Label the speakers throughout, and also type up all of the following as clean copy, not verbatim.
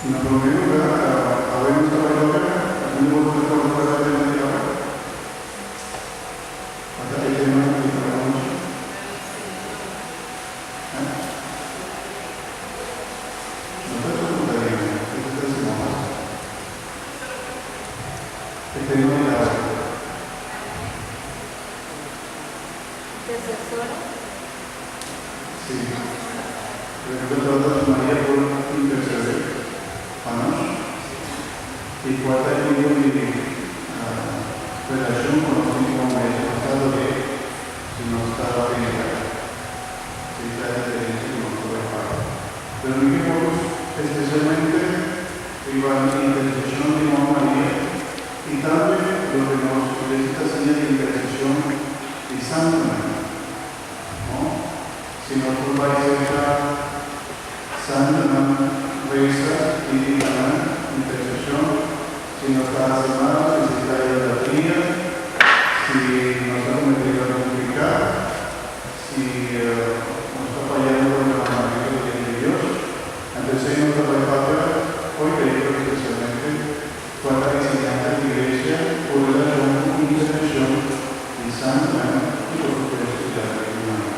Speaker 1: Na promé lugá, awe nos ta bai toka un di boso ta kòrda kua ta e tema di awe? Kua ta e tema di awe anochi? Eh? No ta esun ku ta yena, esei ta siman pasá. E tema di awe.
Speaker 2: Intercesora.
Speaker 1: Sí. Pero ta trata di Maria por intercede pa nos. I kua ta e tipo di relashon ku nos tin ku Maria? Si nos ta ador'é, si nos ta vener'é. Esei ta e diferensia ku nos ta bai papia. Pero mi ke focus espesialmente riba interseshon di Mama Maria i tambe loke nos Iglesia ta siña di interseshon di santunan. No? Si nos por bai serka santunan resa pidi pa nan interseshon, si nos ta hasi mal, si si ta idolatria, si nos ta kometé algun piká, si nos ta fayando kontra mandamentu di lei di Dios, anto esei nos ta bai papia hoy dentro espesialmente kua ta enseñansa di Iglesia ku relashon ku interseshon di santunan i por supuesto di la Virgen Maria.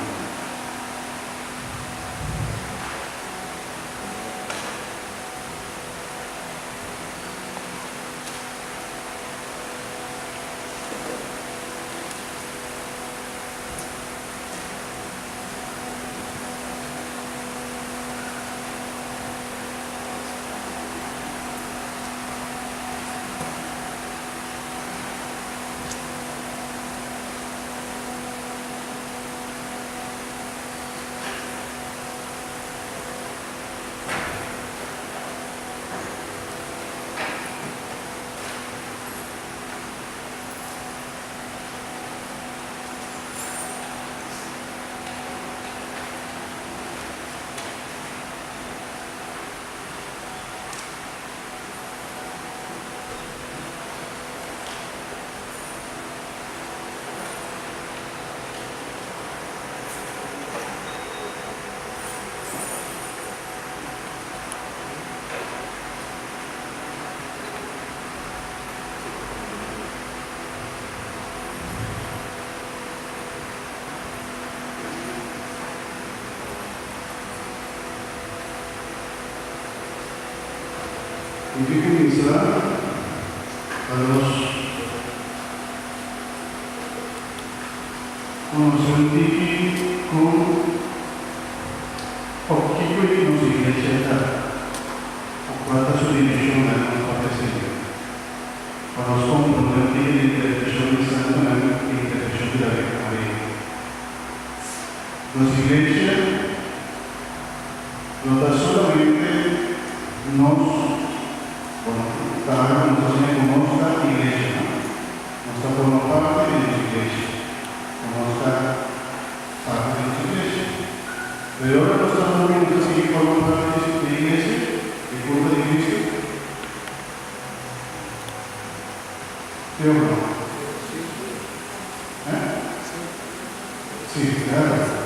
Speaker 1: Mi ke kuminsá pa nos konosé un tiki kon òf kiko nos iglesia ta òf kua ta su direkshonnan nos ta presente. Pa nos komprondé un tiki di interseshon di santunan i interseshon di la Virgen Maria. Nos iglesia no ta solamente nos, bueno, ta algo nos ta siña ku nos ta iglesia, no? Nos ta forma parti di nos iglesia, o nos ta parti di nos iglesia. Pero ora nos ta muri nos ta sigui forma parti di e iglesia, di kurpa di Cristo? Sí o no? Eh? Sí, claro.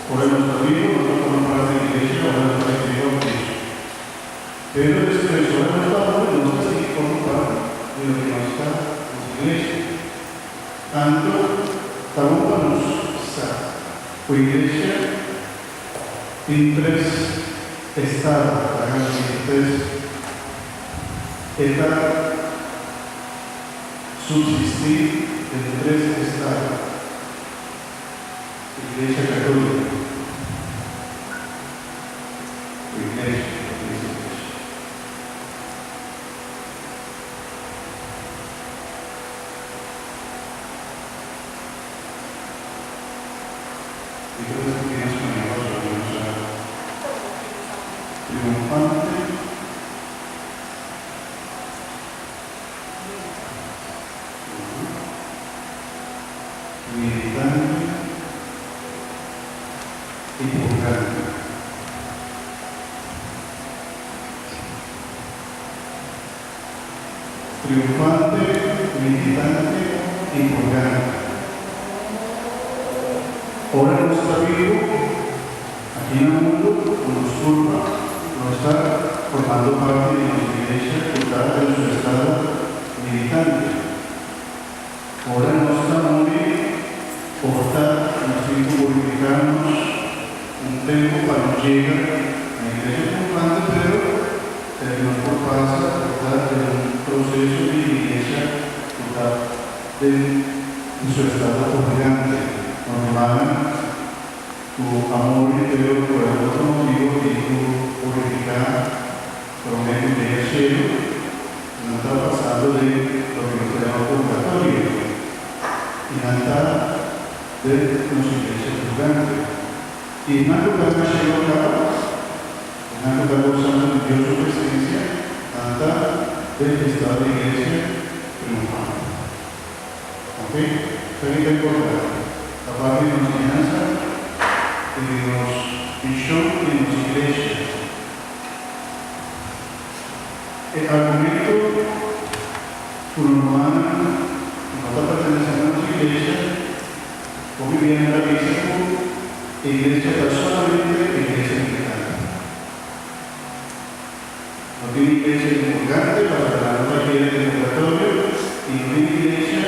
Speaker 1: Ora nos ta bibu, nos ta forma parti di iglesia, ora nos ta recibi bautismo. Pero despues, ora nos ta muri, nos ta sigui forma parti di loke nos ta, nos iglesia. Anto, ta bon pa nos sa ku iglesia tin tres estado, laga nos bisa tres, e ta subsistí den tres estado, Iglesia Católico, Iglesia, Iglesia, Iglesia. Mi ta ta sinti na spañol pasobra mi no sa triunfante. Militante i purgante. Triunfante, militante i purgante. Ora nos ta bibu aki na mundu ku nos kurpa, nos. No ta formando parti di nos iglesia ku ta den su estado militante. Ora nos ta muri, por ta nos tin ku purifiká nos un tempu pa nos yega na iglesia triunfante, pero nos por pasa por ta den un proseso di iglesia ku ta den su estado purgante. Normal. Ku amor di Teo por e otro motibu tin ku purifiká promé ku yega shelu, nan ta pasando den loke nos ta yama purgatorio, i nan ta den nos iglesia purgante. I nan ku ta na shelu kaba, i nan ku ta gosando di Dios su presensia, nan ta den estado di iglesia triunfante. Ok, esaki ta importante. Ta parti di nos siñansa i di nos vishon di nos iglesia. E argumento ku normannan ku no ta pertenesé na nos iglesia hopi biaha ta bisa ku e iglesia ta solamente iglesia anglikano. No tin iglesia importante pasobra nan no ta kere den purgatorio i no tin iglesia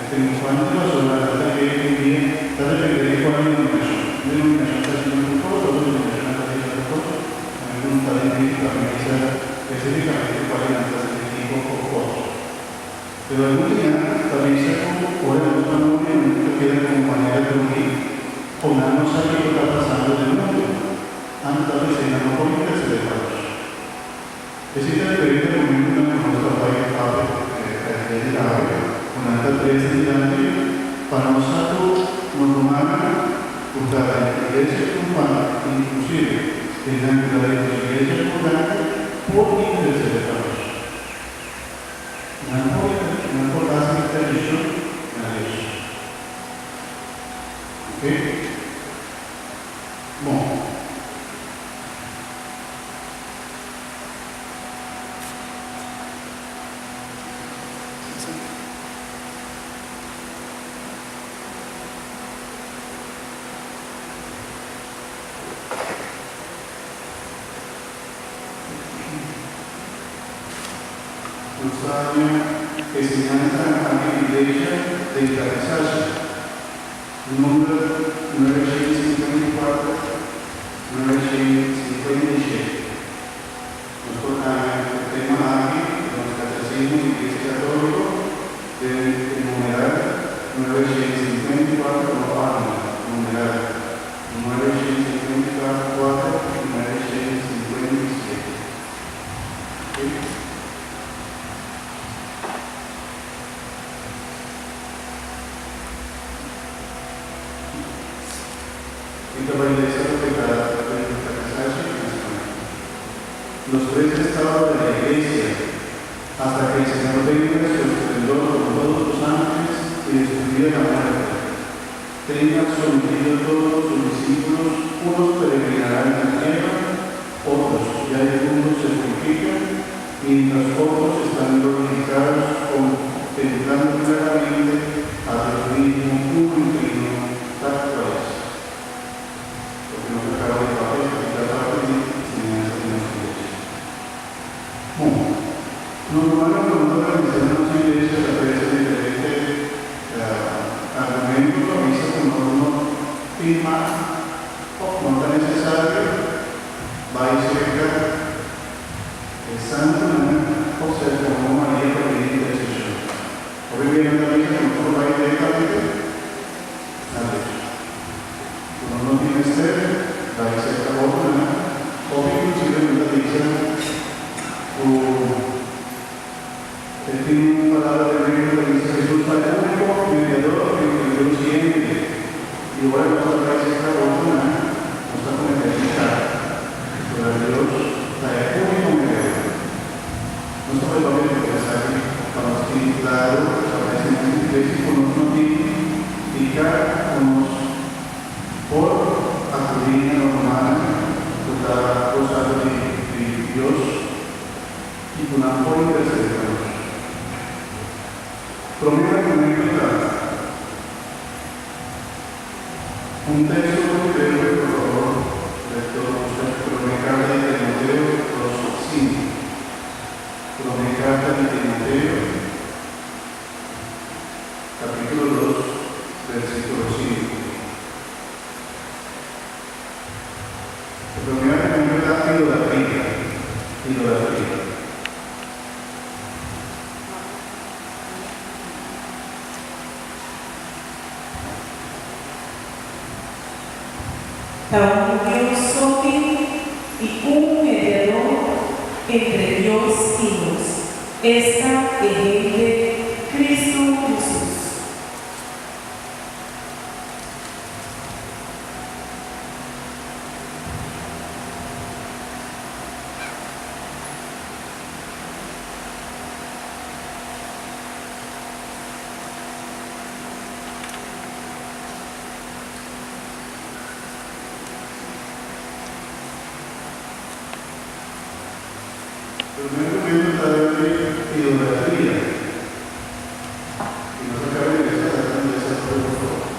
Speaker 1: triunfante pasobra nan ta kere ku un dia ta depende di cual denominacion. Un denominacion ta haciendo un cos, otro denominacion ta haciendo otro cos. Tambe cu no ta den bini pa mi bisa specificamente cual di nan ta haciendo kico of otro. Pero algun di nan ta bisa cu ora nos ta muri nan ta keda como manera drumi o nan no sa kico ta pasando den mundo. Nan ta p'esei nan no por intercedé pa nos. Esei ta diferente argumentonan ku nos ta bai papia e dia di awe, ku nan ta trese dilanti pa nos sa ku nos rumannan ku ta den iglesia triunfante, inklusive esnan ku ta den nos iglesia purgante, por intercedé pa nos. Nan por nan por hasi intercesion na Dios. Oke? Bon. Nos ta haña enseñansa aki di iglesia den Katesashi. Number 954, 957. Nos por haña e tema aki den nos Katesismo di Iglesia Katóliko den e numeral 954, no página, numeral 954 i 957. Ok. Mi ta bai lesa loke ta den Catesashi na spañol. Los tres estados de la Iglesia, hasta que el Señor venga en su esplendor con todos sus ángeles y destruya la muerte, tenga sometido todos sus discípulos, unos peregrinarán en la tierra, otros ya difuntos se purifican, mientras otros están glorificados contemplando claramente a Dios mismo puro y trino tal cual es. Loke nos a caba di papia esaki ta parti di enseñansa di nos iglesia. Bon, nos rumannan cu no ta pertenece na nos iglesia ta trece diferente argumento pa bisa cu nos no tin mag of no ta necesario bay cerca E santunan José komo Maria pa pidi interseshon. Hopi bia nan ta bisa ku nos por bai direktamente na Dios. Ku nos no tin mester bai serka otronan. Hopi inklusive nan ta bisa ku e tin un palabra tremendo ta bisa Hesus ta e úniko mediador entre Dios i hende. I ora nos ta bai serka otronan, nos ta kometé piká. Pasobra Dios ta e úniko mediador. Nos ta bai papia di esaki pa nos tin klaro pa e siñansa di iglesia ku nos no tin piká ku nos por akudí na nos rumannan ku ta gosado di Dios i ku nan por intersedé pa nos. Promé argumento ta. Un teksto ku Pedro, por fabor, lektor busca promé karta di. E promé argumento ta idolatria. Idolatria.
Speaker 2: Ta un Dios so tin i un mediador entre Dios i nos, esta e hende Cristo Jesus.
Speaker 1: Promé argumento ta di idolatria. I nos a kaba di lesa esaki, lesa tur por favor.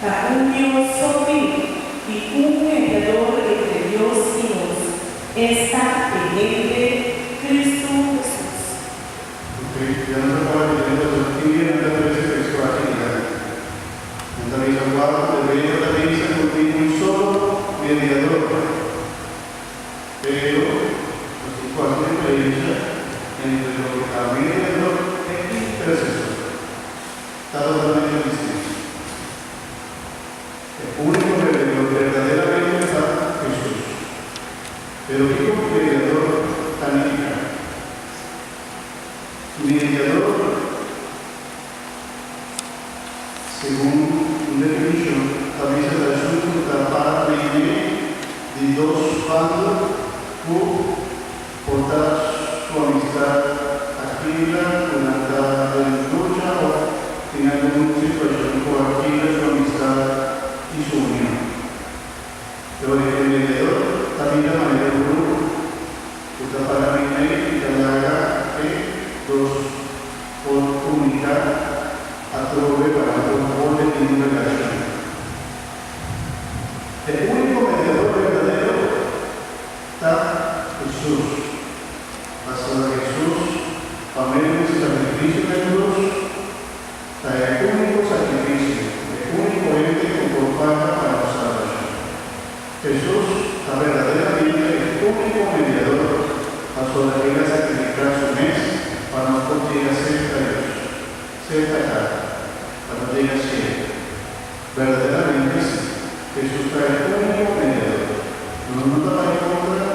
Speaker 2: Ta un Dios so tin i un mediador entre Dios i nos, esta e hende Cristo Jesus.
Speaker 1: Ok, ya nos a kaba di lesa pasobra tin dia nan ta trese texto aki dilanti. Nan ta bisa wak Hebreo ta bisa ku tin un solo mediador. Pero nos tin ku hasi diferensha entre loke ta mediador e intersesor. Ta totalmente distinto. E úniko mediador berdaderamente ta Hesus. Pero kiko mediador ta nifiká? Mediador, segun un definishon, ta bisa ta esun ku ta para meimei di dos bando ku por ta su amistad a kibra ku nan ta den lucha òf tin algun situashon ku a kibra su amistad i su union. Pero e mediador ta bira manera un grupo ku ta para meimei i ta laga e dos por komuniká atrobe pa nan por bolbe tin un relashon. E úniko mediador berdadero ta Hesus. Pasobra Hesus, pa medio di su sakrifisio na e krus, ta e úniko sakrifisio, e úniko hende ku por paga pa nos salbashon. Hesus ta berdaderamente e úniko mediador, pasobra el a sakrifiká su mes pa nos por yega serka Dios, serka Tata, pa nos yega cielo. Berdaderamente sí, Hesus ta e úniko mediador. Nos no ta bai kontra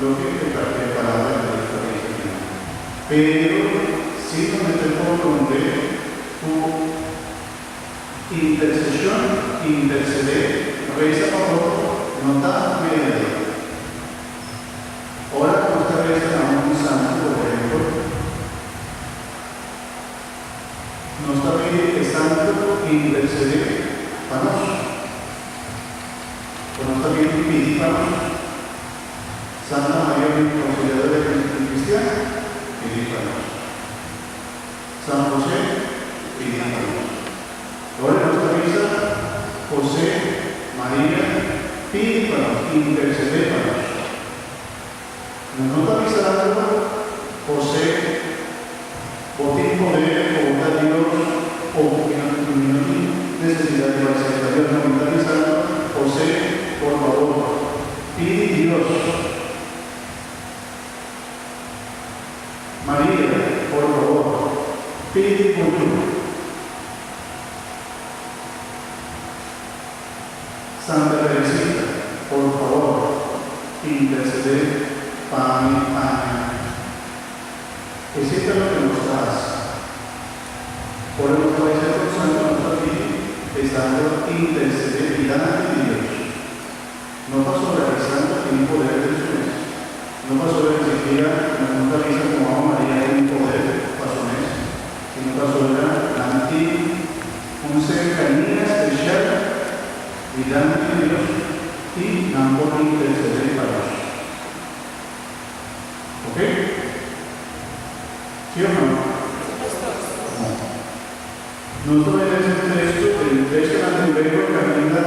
Speaker 1: loke e Palabra di Dios ta bisa akinan. Pero sí nos mester komprondé ku interseshon, intersedé, resa pa otro, no ta mediador. Ora ku nos ta resa na un santu, por ehèmpel, nos ta pidi e santu intersedé pa nos. O nos ta pidi pidi pa nos. Santa Maria Auxiliadora di Cristian, pidi pa nos. San José, pidi pa nos. Ora nos ta bisa, José, Maria, pidi pa nos, intersedé pa nos. Nos no ta bisando, José, bo tin poder o bo ta Dios o mi no mi no tin nesesidat di bai serka Dios. No, mi ta bisando, José, por fabor, pidi Dios. Maria, por fabor, pidi bo yu. Santa Teresita, por fabor, intercedé pa mi. Amén. Esei ta loke nos ta hasi. Ora nos ta bai serka un santu, nos ta pidi e santu intercedé dilanti di Dios. No pasobra e santu tin poder den su mes. No pasobra ni sikiera nos no ta bisa ku Mama Maria tin poder pa su mes, sino pasobra nan tin un serkania spesial dilanti di Dios i nan por intersedé pa nos. Ok? Sí òf no? No. Nos ta bai lesa un teksto, e tekstonan den Beibel kaminda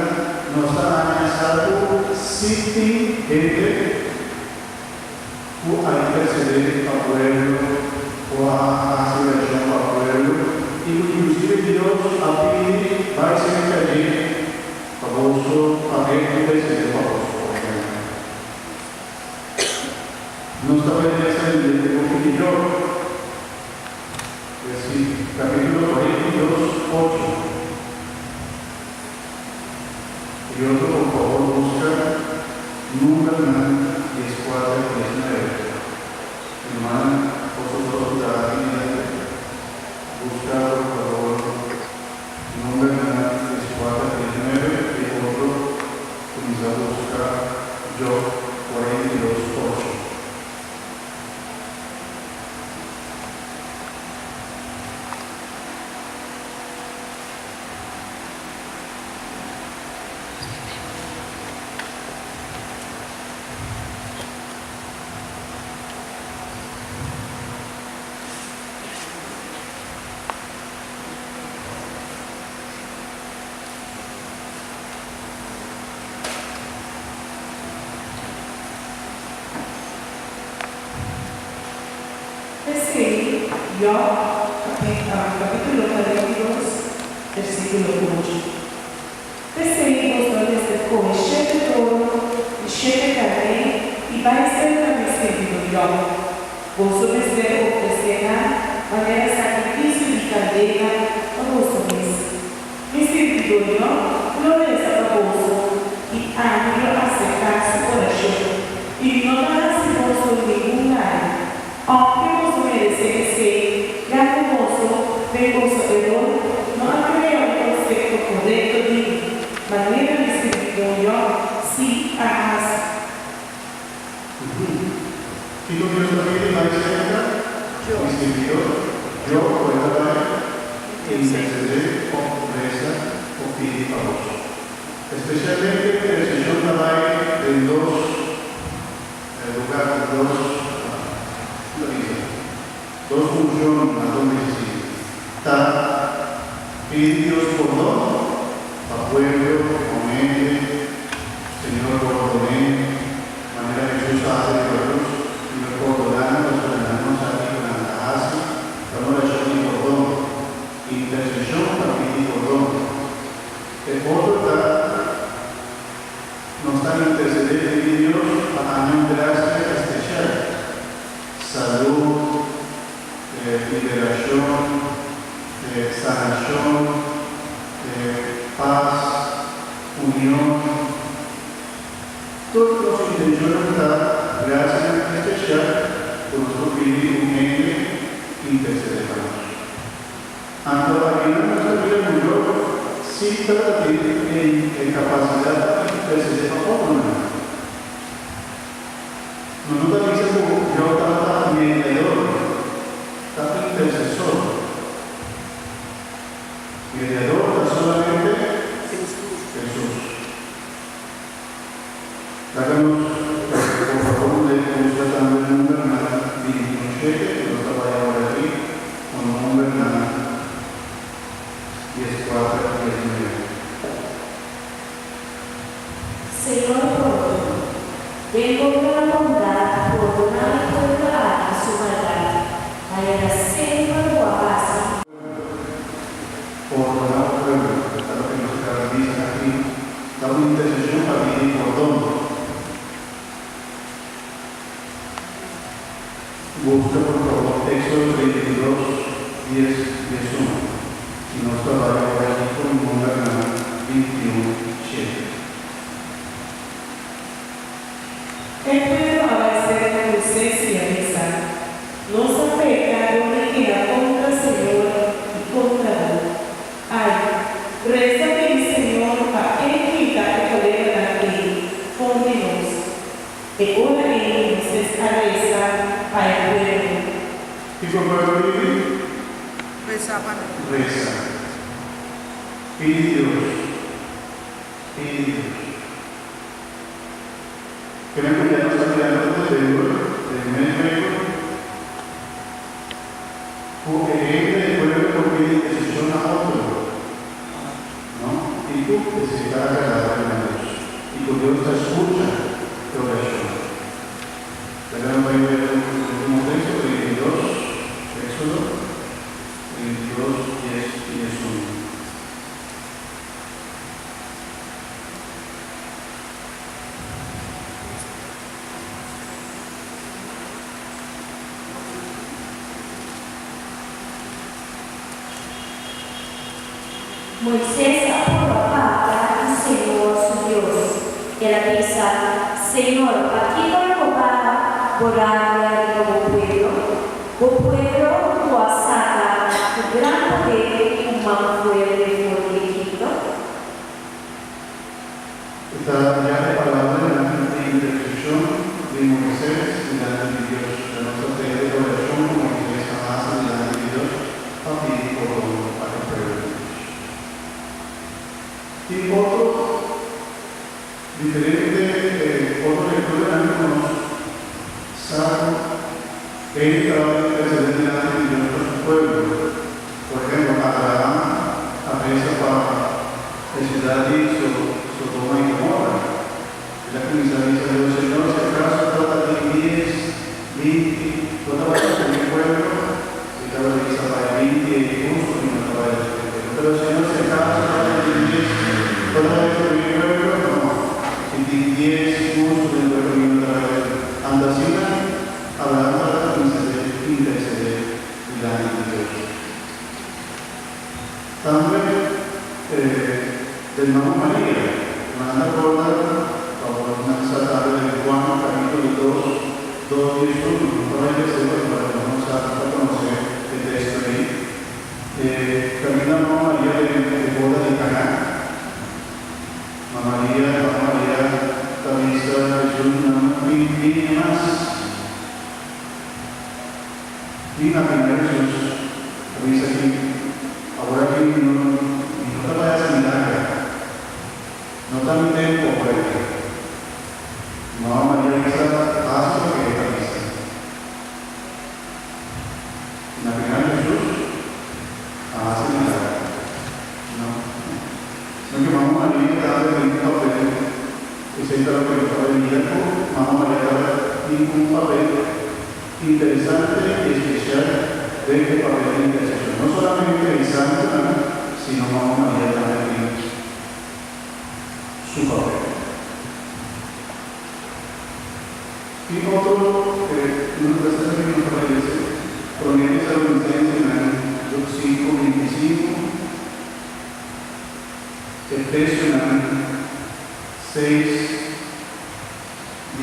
Speaker 1: nos ta haña sa ku si tin hende ku a intersedé pa pueblo o a hasi orashon pa pueblo i ku inklusive Dios a pidi bai serka dje pa boso papia. pa e intercedé pa boso, obviamente. Nos ta bai lesa den e buki di Job, capítulo 42, 8. I otro por fabor buska numbernan 14 i 19. Ruman boso por usa aki dilanti. Buska por fabor numbernan 14 19 i otro kuminsá buska Job 42, 8.
Speaker 2: P'esei, Jòb, kapítulo 42, versíkulo 8. P'esei boso a mester kohe shete toro i shete karné i bai serka mi sirbidó Jòb. Boso mester ofresé nan manera sakrifisio di kandela pa boso mes. Mi sirbidó Jòb lo resa pa boso i ami lo aseptá su orashon, i no ta hasi boso ningun daño. Ounke boso meresé esei, ya ku boso, den boso eror, no a krea un konsepto korekto di mi, manera mi sirbidó Jòb sí a hasi.
Speaker 1: Kiko Dios ta pidi bai serka mi sirbidó Jòb ku e ta bai intersedé òf resa òf pidi pa boso? Espesialmente interseshon ta bai den dos Lugar ku dos, ku ta bisa, dos funshon na don nesesi ta pidi Dios pordon pa pueblo, pa un hende, Señor pordoné, manera Hesus a hasi riba krus, Señor pordoná nan pasobra nan no sa kiko nan ta hasi, ta un orashon di pordon, interseshon pa pidi pordon. E otro ta. Nos ta intercedé pidi Dios pa haña un gracia especial, salud, liberacion, sanacion, paz, union. Tur nos intencionnan ta gracianan especial cu nos por pidi un hende intercedé pa nos. Anto akinan nos ta mira ku Job sí tabata tin e kapasidat pa intersedé pa otronan. Nos no ta bisa ku Job tabata mediador, ta intersesor. Mediador ta solamente Hesus. Laga nos por fabor lei busca tambe numbernan 21 7 ku nos ta bai awor aki ku numbernan 14 19.
Speaker 3: Señor pordona. Den bo gran bondat pordoná e pueblo aki su maldat, manera semper bo a hasi.
Speaker 1: Pordoná bo pueblo, ta loke nos ta bisa aki. Ta un interseshon pa pidi pordon. Buska por fabor Éxodo 32, 10, 11 i nos ta bai ora aki ku numbernan 21, 7.
Speaker 2: E pueblo a bai serka Moisés i a bisa, Nos a peka dor di keda kontra Señor i kontra bo. Ai, resa pidi Señor pa E kita e koleranan ei for di nos. E ora ei Moisés a resa pa e pueblo.
Speaker 1: Kiko pueblo pidi?
Speaker 4: Resa pa nan.
Speaker 1: Resa. Pidi Dios. Pidi Dios. Kende ku ya nos ta mirando tur e Beibel, den mes Beibel, ku e hende e pueblo por pidi desishon na otro, no? I ku esei ta agradabel na Dios, i ku Dios ta skucha e orashon. Laga nos bai wet e ultimo teksto, 32, Éxodo 32, 10 i 11.
Speaker 3: Moisés a purba papia ku Señor su Dios. El a bisa, Señor, pakiko lo bo baha bo rabia riba bo pueblo, bo pueblo ku bo a saka ku gran poder i ku man fuerte for di Egipto?
Speaker 1: E ta ya e palabranan di interseshon di Moisés dilanti di Dios. Ya nos ta tende e orashon ku Moisés a hasi dilanti di Dios pa pidi pordon pa e pueblo di Dios. Tin otro diferente otro lekturanan ku nos sa ku hende tabata intersedé dilanti di Dios pa su pueblo. Por ehempel, Abraham a resa pa e siudat di Sodoma i Gomorra. El a kuminsá bisa Dios, Señor, si akaso tabata tin dies, 20, bo tabata ku mi pueblo? E tabata bisa pa e 20 ei hustu mi no tabata destruí e pueblo. Pero, Señor, si akaso tabata tin 10, bo tabata destruí e pueblo? No, si tin 10 hustu den e pueblo mi no tabata destruí. Anto asina Abraham tabata kuminsá intersedé dilanti di Dios. Tambe den Mama Maria, nan ta corda pa bo nan sa tambe den Juan capítulo 2, 2 11, no ta bay lesa pasobra bo no sa, no ta conoce e texto ey. E caminda Mama Maria den e boda di Caná. Mama Maria, Mama Maria ta bisa Jesus nan no tin biña mas. I na final Jesus a bisa ki, Awor aki mi no mi no ta bai hasi milager. No ta mi tempu awor aki. Mama Maria bisa hasi loke e ta bisa. I na final Jesus a hasi milager. No. Sino ke Mama Maria tabata den un papel, esei ta loke nos ta bai mira ku Mama Maria tabata tin un papel interesante i espesial den e papel di interseshon. No solamente e santunan, sino Mama Maria tambe tin su papel. Tin otro ilustrashon ku nos ta bai lesa, Promé Tesalonisensenan 5, 25. Efesionan 6,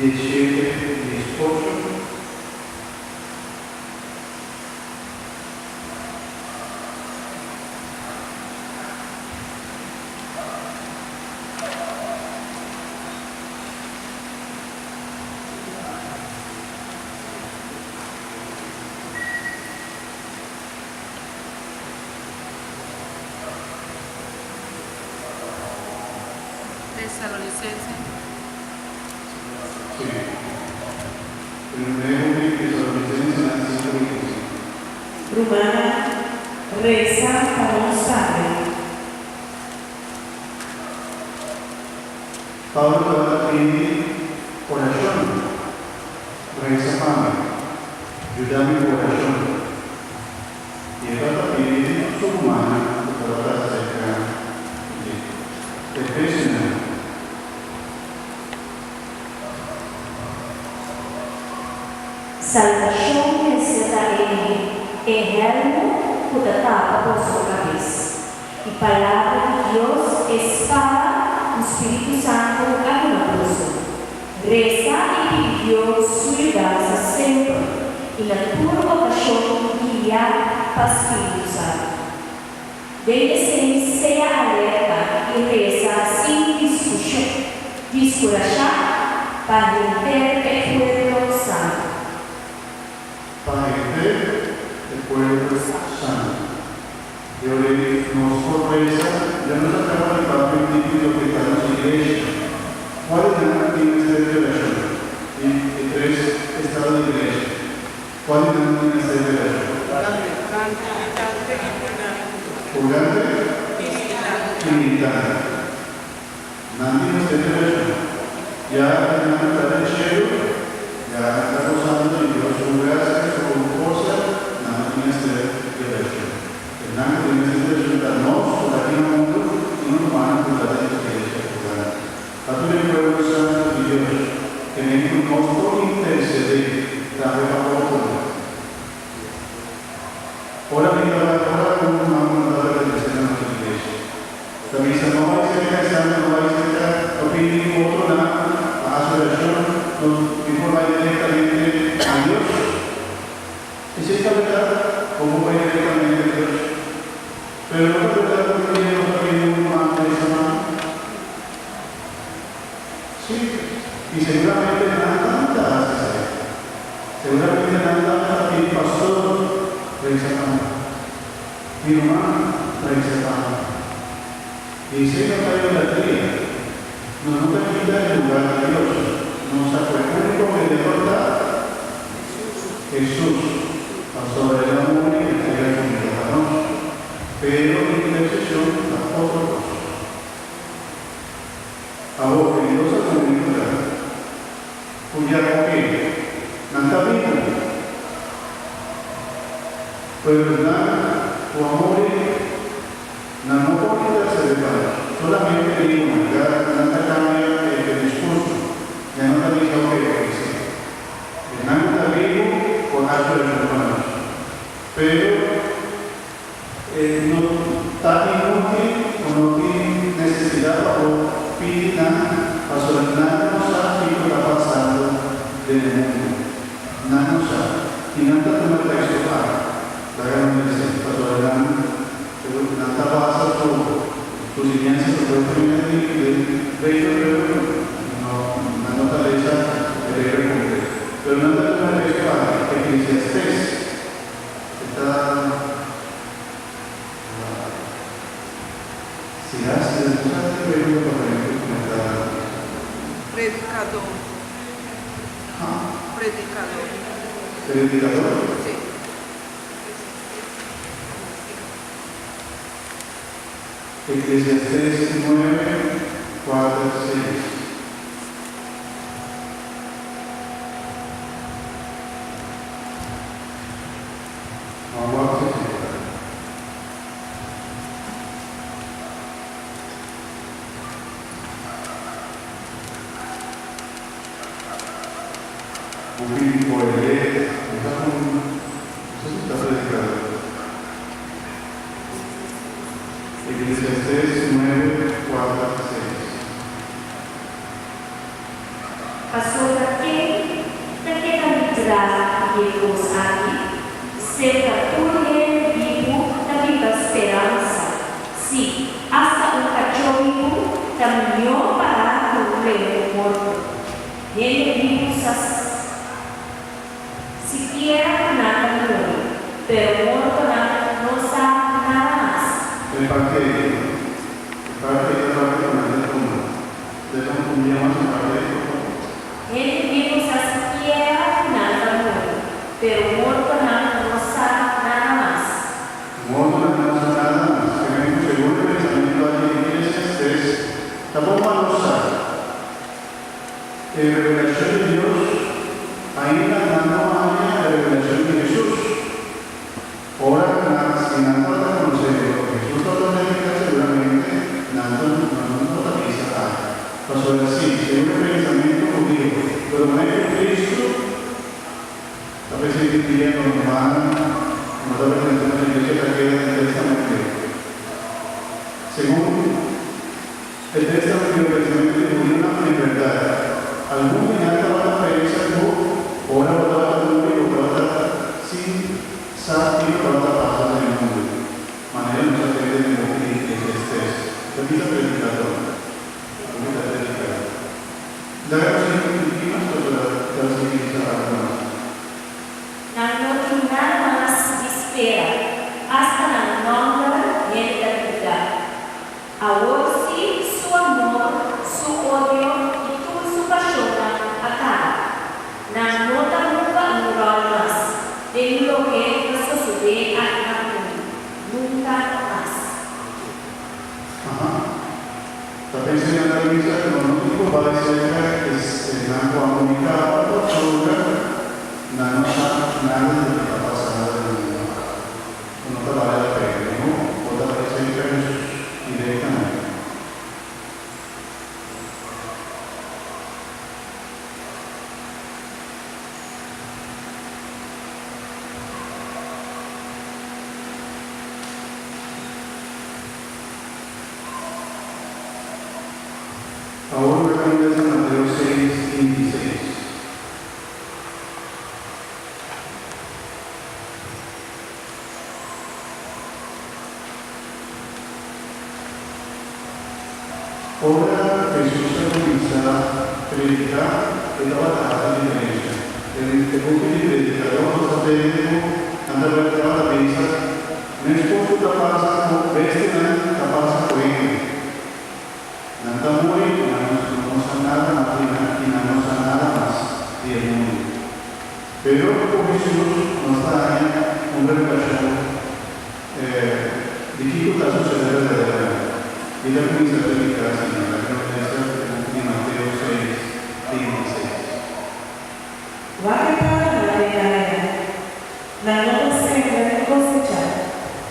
Speaker 1: 17, 18.
Speaker 4: Tesalonicense.
Speaker 1: Sí. Primero Tesalonicensenan 5, 25.
Speaker 2: Rumannan, resa pa nos tambe.
Speaker 1: Pablo tabata pidi orashon, Resa pa mi, yuda mi ku orashon. I e tabata pidi su rumannan ku tabata serka dje, Efesionan.
Speaker 3: Salbashon mester ta e e hèlmu ku ta tapa boso kabes, i Palabra di Dios, e spada ku Spiritu Santu a duna boso. Resa i pidi Dios su yudansa semper i na tur okashon guia pa Spiritu Santu. Den esei sea alerta i resa sin diskushon, diskurashá pa henter e pueblo santu.
Speaker 1: Pa henter e pueblo santu. E ora ei nos por resa, ya nos a kaba di papia un tiki loke ta nos iglesia. Kual e nan tin mester di orashon? I e tres estado di iglesia, kual di nan tin mester di orashon? Purgante i militante. Nan tin mester di orashon. Ya e nan ta den shelu, ya nan ta gosando di Dios su grasia i su forsa, nan no tin mester di orashon. E nan ku tin mester di orashon ta nos ku ta aki na mundu i nos rumannan ku ta den iglesia ku grandi. Pa tur e pueblo santu di Dios, kende ku nos por intersedé tambe pa otronan. Ora mi tabata ora ku un ruman ku no tabata pertenesé na nos iglesia. I seguramente nan tambe ta hasi esei. Seguramente nan tambe ta pidi pastor resa pa nan. Mi ruman, resa pa mi. I esei no ta idolatria. Nos no ta kita e lugar di Dios. Nos sa ku e úniko mediador ta Hesus, pasobra el a muri i a entrega su bida pa nos. Pero interseshon ta otro kos. Awor ke Dios a komunika ku ya oke, nan ta bibu. Pero nan ku a muri, nan no por intersede pa nos. Solamente bibunan, ya nan ta kambia e diskurso, ya nan ta bisa oke, oke si. Nan ku ta bibu por hasi orashon pa nos. Pero E no ta inútil o no tin nesesidat pa bo pidi nan pasobra nan no sa kiko ta pasando den e mundu. Nan no sa. I nan ta tuma teksto aki, laga nan lesa, pasobra nan nan ta basa su su siñansa supuestamente di den Beibel pero no nan no ta lesa e Beibel kompleto. Pero nan ta tuma e teksto aki, Eklesiastes. E ta Si hasi den un sati pregunta pa frente ku mi ta.
Speaker 4: Predikadó.
Speaker 1: Ha?
Speaker 4: Predikadó.
Speaker 1: Predikadó?
Speaker 4: Si.
Speaker 1: Eklesiastés nuebe, kuater, seis. Ma wak si si ta. Buki di Kohelet, mi ta con, no sa si ta predicador. Eclesiastés nuebe, kuater, seis.
Speaker 3: Pasobra ken ta keda librá di e kos aki? Serka tur hende bibu ta biba speransa. Sí, asta un kachó bibu ta mihó pará ku un leon morto. Hende bibu sa sikiera ku nan ta muri, pero mortonan no sa nada mas.
Speaker 1: E parti ei, e parti ei ta parti ku nan ta tuma. Desa un dia mas un parti ei, por favor.
Speaker 3: Hende bibu sa sikiera ku nan ta muri, pero mortonan no sa nada mas.
Speaker 1: Mortonan no sa nada mas. Ke men ku segun e pensamentu aki di Eclesiastes, ta bon pa nos sa. E revelashon di Dios, ainda nan no haña e revelashon di Hesus. Ora ku nan si nan tabata konosé loke Hesus tabata prediká, seguramente nan ta nan no tabata bisa ta. Pasobra sí, segun e pensamentu hudiu, promé ku Kristu ta presente dia normal ku no ta presente na iglesia ta keda den Tèstamènt Bieu. Segun e Tèstamènt Bieu pensamentu di hudiunan en bèrdat, algun di nan tabata pensa ku ora bo tabata muri bo tabata sin sa kiko tabata pasa den e mundu, manera nos a tende den boki di Eclesiastes. Ta bisa predikador, Bo ta predikador. Laga nos sigui un tiki mas pasobra ta sigui bisa algu mas.
Speaker 3: Nan no tin nada mas di spera, asta nan nòmber hende ta lubidá. Awor sí su amor, su odio i tur su pashonnan a kaba. Nan no ta hunga un ròl mas den loke ta sosodé aki na mundu, nunka mas.
Speaker 1: Aha. Ta pensa di anda bisa ku no tin ku bai serka esnan ku a komuniká pasobra nan no sa nada di loke ta pasando den mundu akí. Ku no ta bale la pena. Mihó bo ta bai serka Hesus direktamente. Awor lo ta lesa Mateo seis, 26. Ora Hesus a kuminsá prediká. prediká, e tabata hasi diferensia. Den e buki di Predikador nos ta tende ku nan ta tabata bisa, Meskos ku ta pasa ku bestianan ta pasa ku hende. Nan ta muri i nan no sa nada mas di nan i nan no sa nada mas di e mundu. Pero ku Hesus nos ta haña un revelashon di kiko ta susedé berdaderamente. I ta kuminsá prediká asina, laga nos lesa e buki di Mateo seis, 26.
Speaker 2: Wak e paranan den aire. Nan no ta sembra ni kosechá,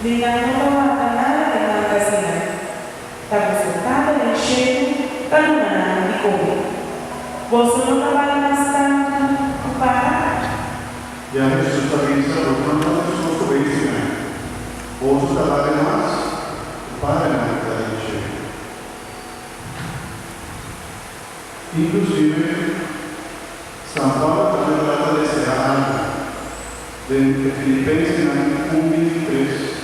Speaker 2: ni nan no ta warda nada den magasinan. Ta boso Tata den shelu ta duna nan di kome. Boso no ta bali mas tantu ku para?
Speaker 1: Ya Hesus ta bisa, Boso no ta meskos ku bestianan. Boso ta bali mas ku paranan ku ta den shelu. Inklusive, San Pablo tambe tabata deseá algu. Den e Filipensenan un 23.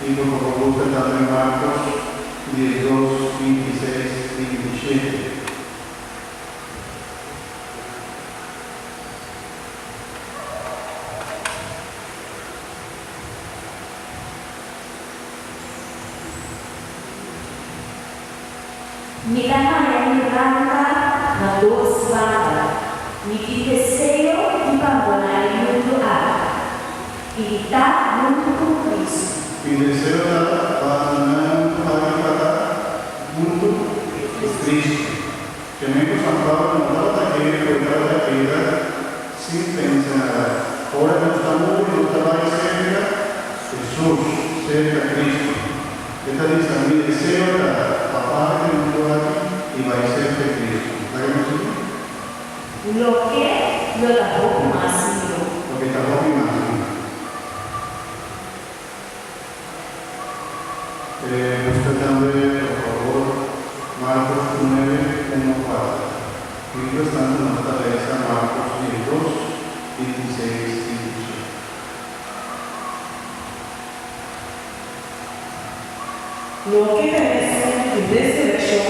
Speaker 1: I por favor buska tambe Marcos 12, 26, 27.
Speaker 3: Mi ta haña mi ranta na dos banda. Mi tin deseo di bandoná e mundu aki i di ta huntu ku Kristu.
Speaker 1: Mi deseo ta bandoná e mundu aki pa ta huntu ku Kristu. Keme ku San Pablo no tabata kere ku e tabata keda sin pensa nada. Ora nos ta muri nos ta bai serka Hesus, serka Kristu. E ta bisa, Mi deseo ta pa para e mundu aki i bai serka Kristu. Laga nos sigui.
Speaker 3: Loke lo ta hopi mas mihó.
Speaker 1: Loke ta hopi mas mihó. Buska tambe, por fabor, Marcos nuebe, uno, kuater. Mientras tanto nos ta lesa Marcos 12, 26, 27.
Speaker 2: Loke ta e asuntu di resurekshon,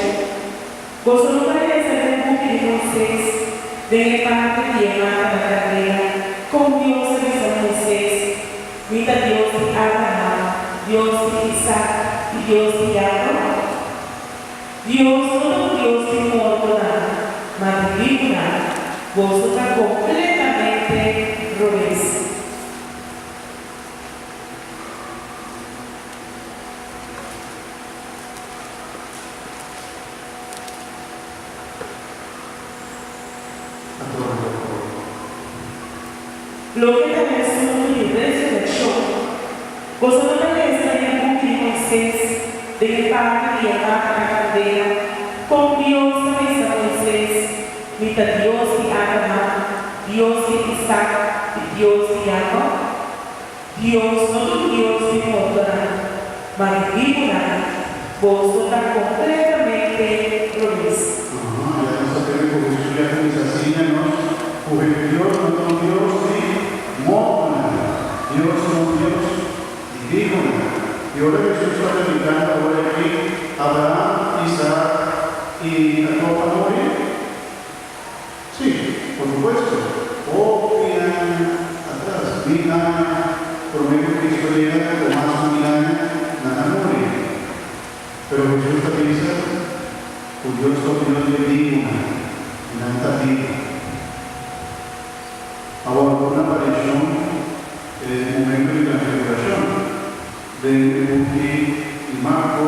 Speaker 2: boso no ta lesa den buki di Moises, den e parti di e mata na kandela, kon Dios a bisa Moises, Mi ta Dios di Abraham, Dios di Isak i Dios di Yakob? Dios no ta un Dios di mortonan, ma di bibunan. Boso ta kompletamente robes.
Speaker 1: A troba di acuerdo.
Speaker 2: Loke ta e asuntu di resurekshon, boso no ta lesa den e buki di Moises, den e parti di e mata na kandela, kon Dios a bisa Moises, Mi ta Dios di Abraham, Dios di Isak i Dios di Yakob? Dios no ta un Dios di mortonan, ma di bibunan. Boso ta kompletamente robes.
Speaker 1: Aha, ya nos ta tende ku Hesus ya kuminsá siña nos ku Dios no ta un Dios di mortonan, Dios ta un Dios di bibunan. I ora Hesus ta predikando awor aki, Abraham, Isaak i Jakob a muri? Sí, por supuesto. Hopi aña atras, mil aña promé ku Cristo yega o mas ku mil aña, nan a muri. Pero Hesus ta bisa ku Dios ta un Dios di bibunan, i nan ta bibu. Awor, un aparishon e momento di transfigurashon den e buki di Marko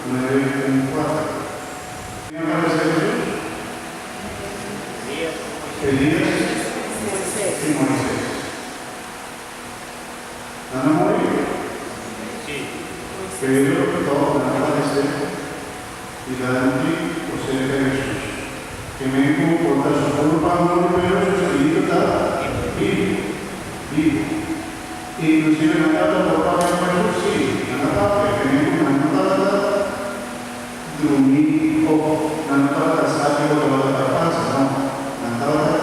Speaker 1: nuebe un kuater. Ken a aparesé Hesus? Elías i Moisés. Nan a muri? Pero tòg nan a aparesé dilanti o serka Hesus. Ke men ku por ta su kurpa a muri pero su spiritu ta bibu, bibu. Inklusive nan tabata por papia ku Hesus? Sí, nan a papia. Ke men ku nan no tabata Drumí of nan no tabata sa kiko tabata ta pasa, no, nan tabata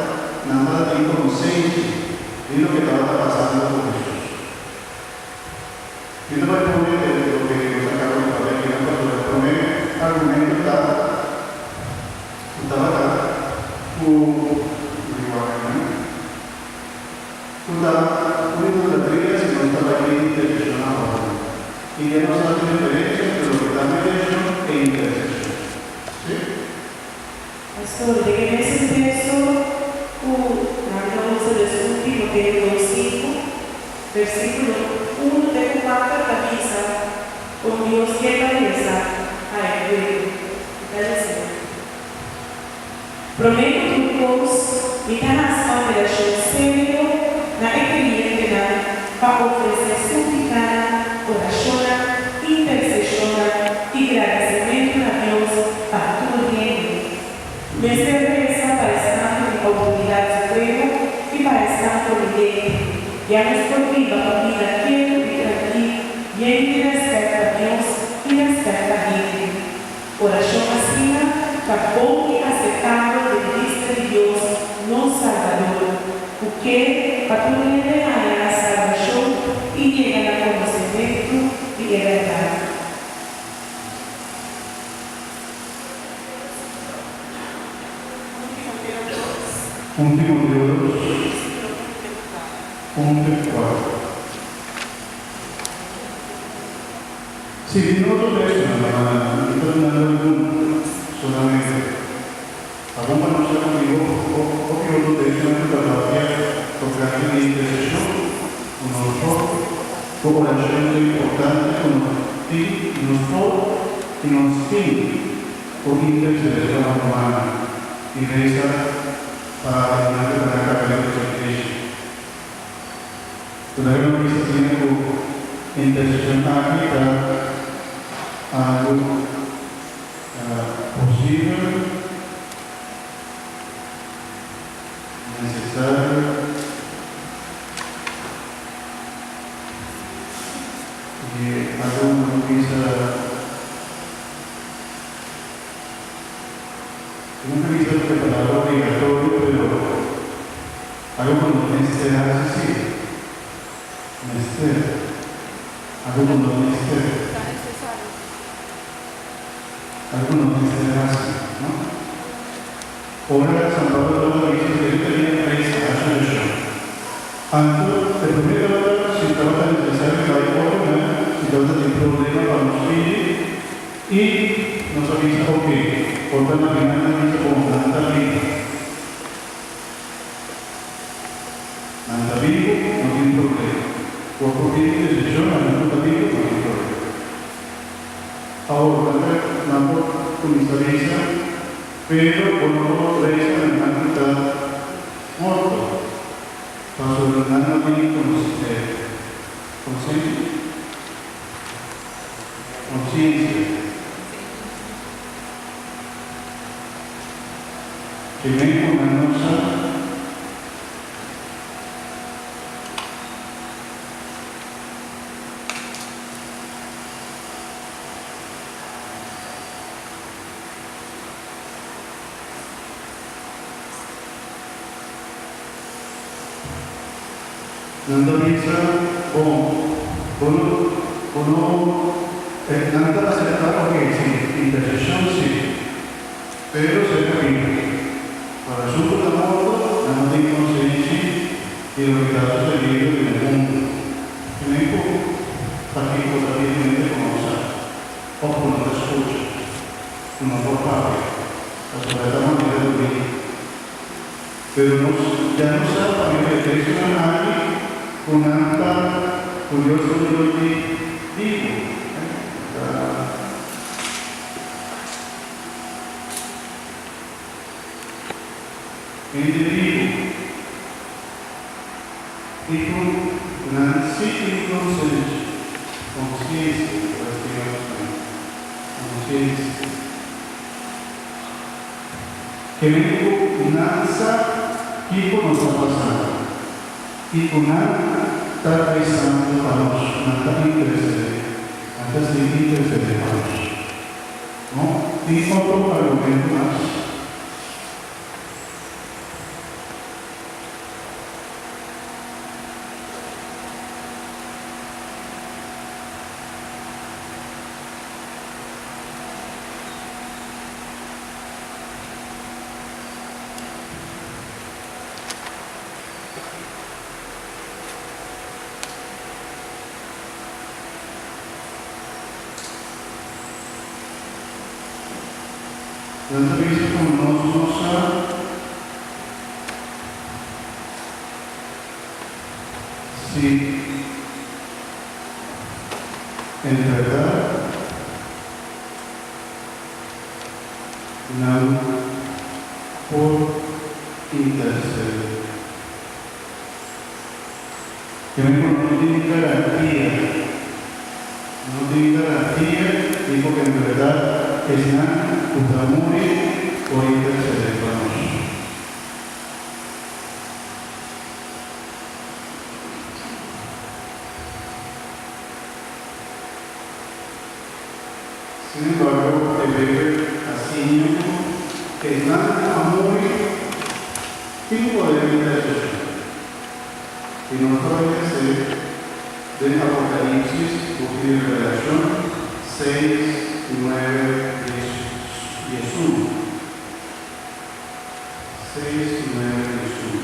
Speaker 1: nan tabata tin konsenshi di loke tabata pasando ku Hesus. Mi ta bai pone e loke nos a kaba di papia akinan pasobra e promé argumento ta.
Speaker 2: Pastor, den e mesun teksto ku nan ta usa des 1 Timoteo 2, 5, versíkulo 1 te ku 4 ta bisa kon Dios ke pa resa pa e pueblo. E ta lesa, Promé ku tur kos, mi ta hasi un apelashon serio na e kreyentenan pa ofresé súplikanan, orashonnan, interseshonnan i gradisimentu na Dios pa tur hende. Mester resa pa esnan ku tin outoridat supremo i pa esnan prominente, ya nos por biba un bida ketu i trankil, yen di rèspèt pa Dios i rèspèt pa hende. Orashon asina ta bon i aseptabel den bista di Dios, nos Salbador, ku ke pa tur hende haña nan salbashon i yega na konosementu di e bèrdat.
Speaker 4: Un Timoteo 2.
Speaker 1: Un Timoteo 2.
Speaker 4: Versíkulo 1 te ku 4.
Speaker 1: 1 te ku 4. Sí, tin otro textonan, ma mi ta dunando algun solamente. Ta bon pa nos sa ku tin hopi otro textonan ku ta papia tokante di interseshon, ku nos por, ku orashon ta importante ku nos tin, nos por i nos tin ku intersede pa nos rumannan i resa pa esnan ku ta na kabes di nos iglesia. Todavia no bisa asina ku interseshon aki ta algu posibel, nesesario i algu no bisa, no ta bisa e palabra obligatorio pero. Algo ku no mester hasi sí. Mester. Algo ku no mester.
Speaker 4: Ta necesario.
Speaker 1: Algo ku no mester hasi, no? Ora San Pablo tabata bisa ku e tenia tres asociashon. Anto, e promé tabata si tabata necesario bai otro nan si tabata tin problema pa nos pidi i nos a bisa oke, por ta na final nan bisa bon, nan ta biba. Nan ta bibu, no tin problema. Bo por tin interseshon, ma nan no ta bibu, no tin problema. Awor, nan ta, nan por kuminsá bisa, Pero bo no por resa na nan ku ta morto, pasobra nan no tin konsenshi, konsiensia. Ke men ku nan no sa. Nan ta bisa, Bon, bo no, bo no, nan ta aseptá, oke, si, interseshon si. Pero serka Biblia, pa asuntu ta morto, nan no tin konsenshi di loke ta susediendo den e mundu. I men ku pakiko ta tin hende ku no sa òf ku no ta skucha, ku no por papia, pasobra e ta manera di bini. Pero nos ya no sa pa medio e tekstonan aki ku nan ta ku Dios ta un Dios di bibu. Hende bibu i ku nan si tin konsenshi, konsiensia, ta stima na spañó, konsiensia, ke men ku nan sa kiko nos ta pasando i ku nan ta rezando pa nos, nan ta intersedé, nan ta sigui intersedé pa nos. No tin otro argumento mas. Nan ta bisa ku nos no sa. En bèrdat, nan por intersedé. Ke men ku no tin garantia, no tin garantia di ku en bèrdat esnan ku ta muri por intersedé pa nos. Sin embargo, e Beibel a siña ku esnan ku a muri tin poder di interseshon. I nos ta bai lesa den Apokalipsis, buki di Revelashon, seis, nuebe, dies, diesun. Seis, nuebe, diesun.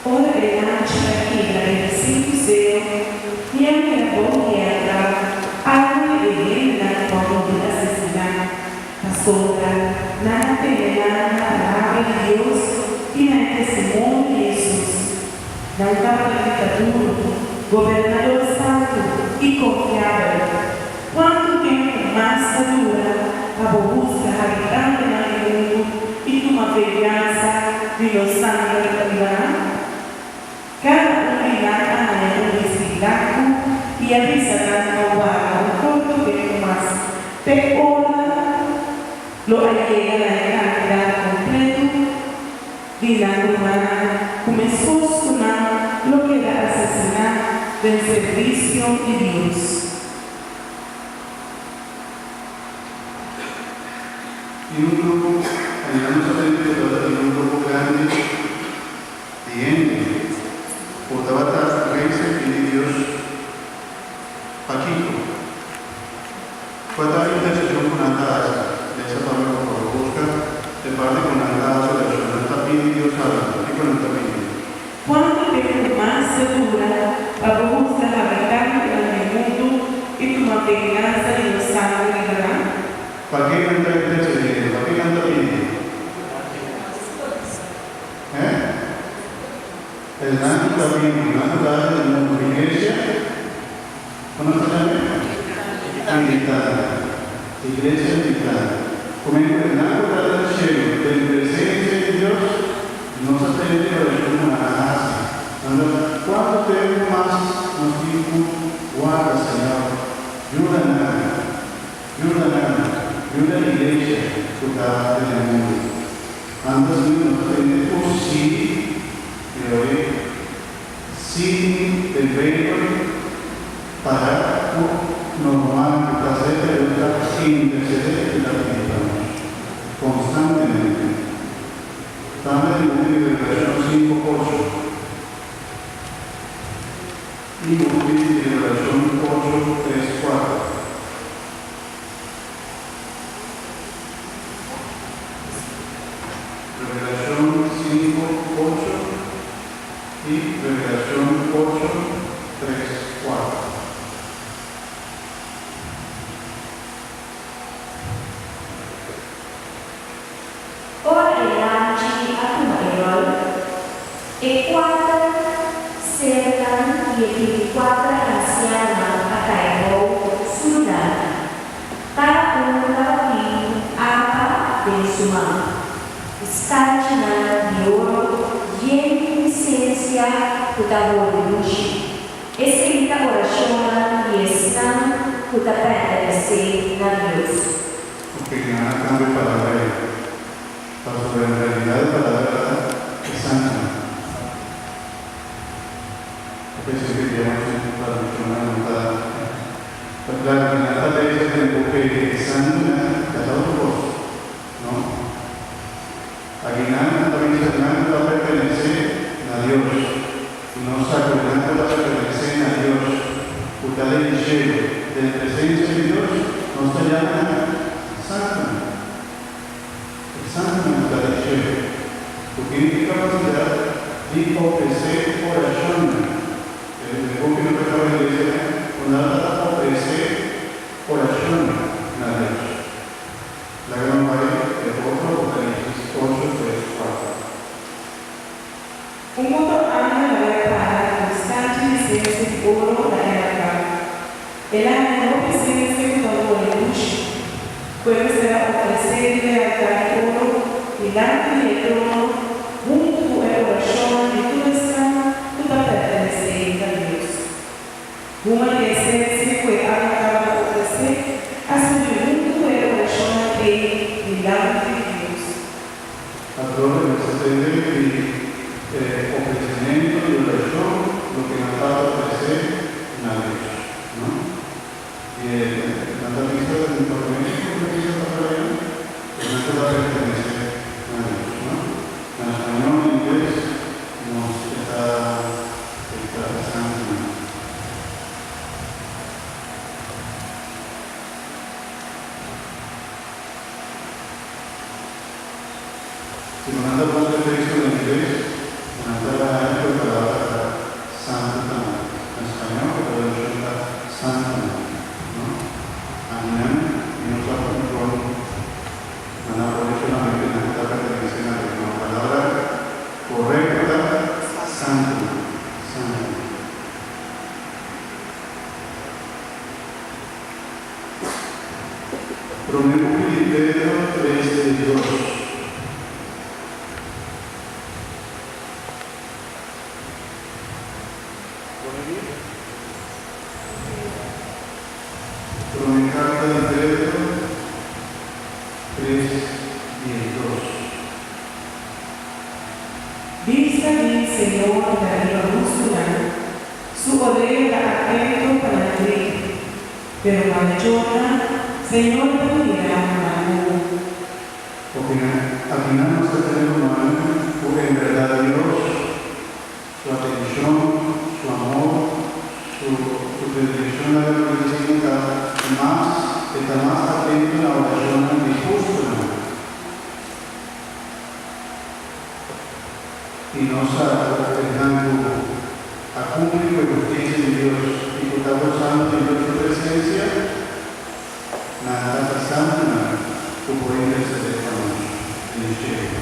Speaker 2: Ora e lanchi a kibra e di sinku seo, mi a mira bou di e altar algu di e hendenan ku a muri asesiná, pasobra nan a tene nan na palabra di Dios i na e testimonio di Hesus. Nan tabata grita duru, Gobernador santu i konfiabel, kuantu tempu mas ta dura pa bo husga habitantenan di mundu i tuma vengansa di nos sanger riba nan? Kada un di nan a haña un bistí blanku i a bisa nan pa warda un korto tempu mas te ora lo a yega na e kantidat kompletu di nan rumannan ku meskos ku nan lo keda asesiná den servisio di Dios.
Speaker 1: Tin un grupo, aña nos a tende ku tabata tin un grupo grandi di hende ku tabata resa i pidi Dios. Pakiko? Kua ta e interseshon ku nan ta hasi? Lesa pa mi por fabor. Buska e parti ku nan ta hasi orashon. Nan ta pidi Dios algu. Kiko nan ta pidi?
Speaker 2: Kuantu tempu mas ta dura pa bo husga habitantenan di mundu i tuma vengansa di nos sanger riba nan?
Speaker 1: Pa ke nan ta intercediendo? Pa ke nan ta pidi? He? Esnan ku ta bibu, nan ku ta hasi den mundu, iglesia? Kon nan ta yam'é? Anglikana. Iglesia Anglikana. Come ku esnan ku ta den shelu, den presensia di Dios, no sa tende e orashon ku nan a hasi. Nan ta, Kuantu tempu mas nos tin ku warda, Señor? Yuda nan. Yuda nan. Yuda iglesia ku ta den e mundu. Antes mi no ta tende ku sí, pero e sí den Beibel para ku normal ku ta ser pero ta intercede i ta pidi pa nos konstantemente. Tambe den buki di Revelashon sinku ocho i buki di Revelashon ocho tres kuater. Revelashon sinku, ocho i Revelashon ocho, tres, kuater.
Speaker 3: Ora e lamchi a tuma e ròl, e kuater sernan i e bintikuater ansianonan a kai bou su dilanti. Kada un tabatin un arpa den su man, i skalchinan di oro yen di insensia ku ta holi dushi. Esei ta orashonnan di esnan ku ta pertenesé na Dios.
Speaker 1: Ok, nan a cambia e palabra ei, pasobra en realidad e palabra ta e santunan. Ta pensa cu e dianan su traduccionnan no ta ta claro cu nan ta lesa den boek e santunan ya ta otro cos, no? Aki nan ta bisa nan ta pertenece na Dios, y nos sa cu nan ta pertenece na Dios cu ta den cielo, den presencia di Dios, nos ta yama nan santunan. E santunan cu ta den cielo, cu tin e capacidad di ofrece oracionnan. E buki no ta caba di lesa ya, cu nan ta ofrece oracionnan na Dios. Laga nos bai e otro Apocalipsis 8.
Speaker 2: sensia di oro na e altá. El a haña hopi sensia ku ta hole dushi, ku e mester a ofresé riba e altá di oro dilanti di e trono huntu ku e orashonnan di tur esnan ku ta pertenesé na Dios. Huma di e sensia ku e alma tabata ofresé a subi huntu ku e orashonnan ei dilanti di Dios.
Speaker 1: Atrobe mester tende di e ofresimentu di orashon loke nan tabata ofresé na Dios, no? I e nan ta bisa den promé ku ta bisa ta pareu ku nan ta pertenesé na Dios, no? Na spañol i ingles nos e ta e ta santunan. Si bo nan ta buska teksto na ingles, bo nan ta haña ku e palabra ta santu tambe. Na spañol e traduccion ta santunan, no? Akinan mi no sa dikon nan a pone solamente nan ku ta pertenesé na Dios. No, e palabra korekto ta santunan, santunan. Promé buki di Pedro 3 12. Promé karta di Pedro 3 12.
Speaker 2: Bista di Señor ta riba hustunan, Su orea ta atento pa nan gritu. Pero malechornan, Señor ta mira ku nan wowo.
Speaker 1: Opiná, Akinan nos ta tene rumannan ku en bèrdat Dios, Su atenshon, Su amor, Su Su predilecshon na loke dicen ta mas, E ta mas atento na orashonnan di hustunan. I nos sa ku esnan ku a kumpli ku e hustisia di Dios i ku ta gosando di Dios su presensia, nan ta ta santunan ku por intersedé pa nos den shelu.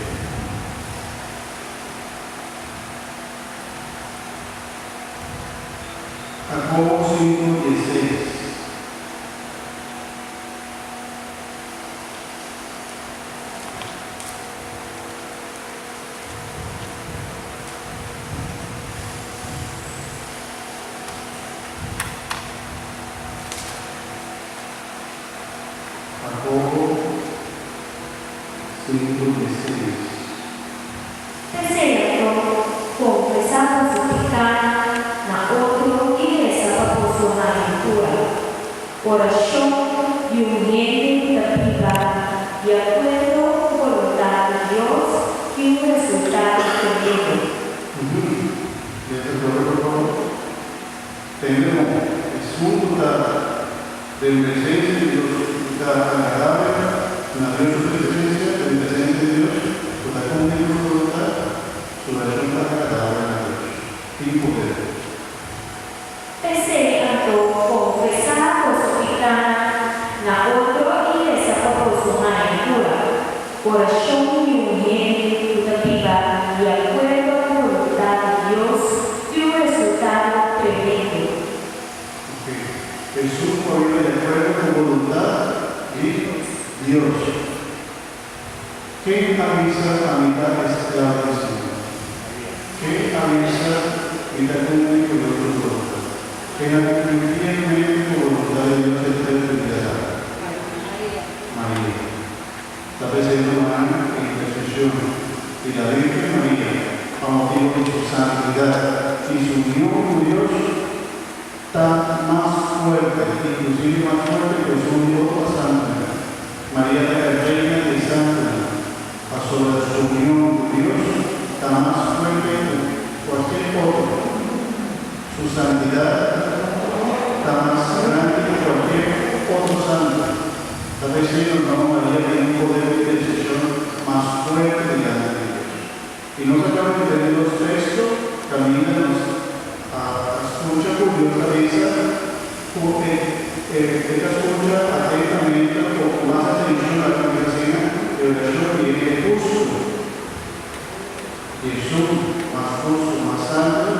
Speaker 1: Jacobo 5, 16. Jacobo 5, 16.
Speaker 3: P'esei anto, konfesá boso pikánan na otro i resa pa boso haña kura. Orashon di un hende ku ta biba di akuerdo ku boluntat di Dios tin un resultado tremendo.
Speaker 1: Lesa sobre por favor. Tende bon, esun ku ta den presensia di Dios i ta agradabel na Dios su presensia, den presensia di Dios, ku ta kumpli ku su boluntat, su orashon ta agradabel na Dios. Tin poder.
Speaker 3: P'esei anto, konfesá boso pikánan na otro i resa pa boso haña kura. Orashon di un hende ku ta biba di akuerdo ku boluntat di Dios tin un resultado tremendo.
Speaker 1: Oke, Hesus ku a biba di akuerdo ku boluntat di Dios. Ken a bisa ami ta esklabo di Señor? Ken a bisa mi ta kumpli ku Dios su boluntat? Ken a kumpli fielmente ku boluntat di Dios henter su bida largu? Maria. Ta p'esei rumannan e intersesion di la Virgen Maria pa motibu di su santidat i su union ku Dios ta mas fuerte, inklusive mas fuerte ku esun di otro santunan. Maria ta e Reina di e santunan, pasobra su union ku Dios ta mas fuerte ku kualkier otro. Su santidat ta mas grandi ku kualkier otro santu. Ta p'esei nos Mama Maria tin un poder di intersesion mas fuerte dilanti di Dios. I nos a kaba di tene dos teksto kaminda nos a skucha ku Dios ta bisa ku e e ta skucha atentamente o ku mas atenshon na kongregasina e orashon di hende hustu. Hesus mas hustu, mas santu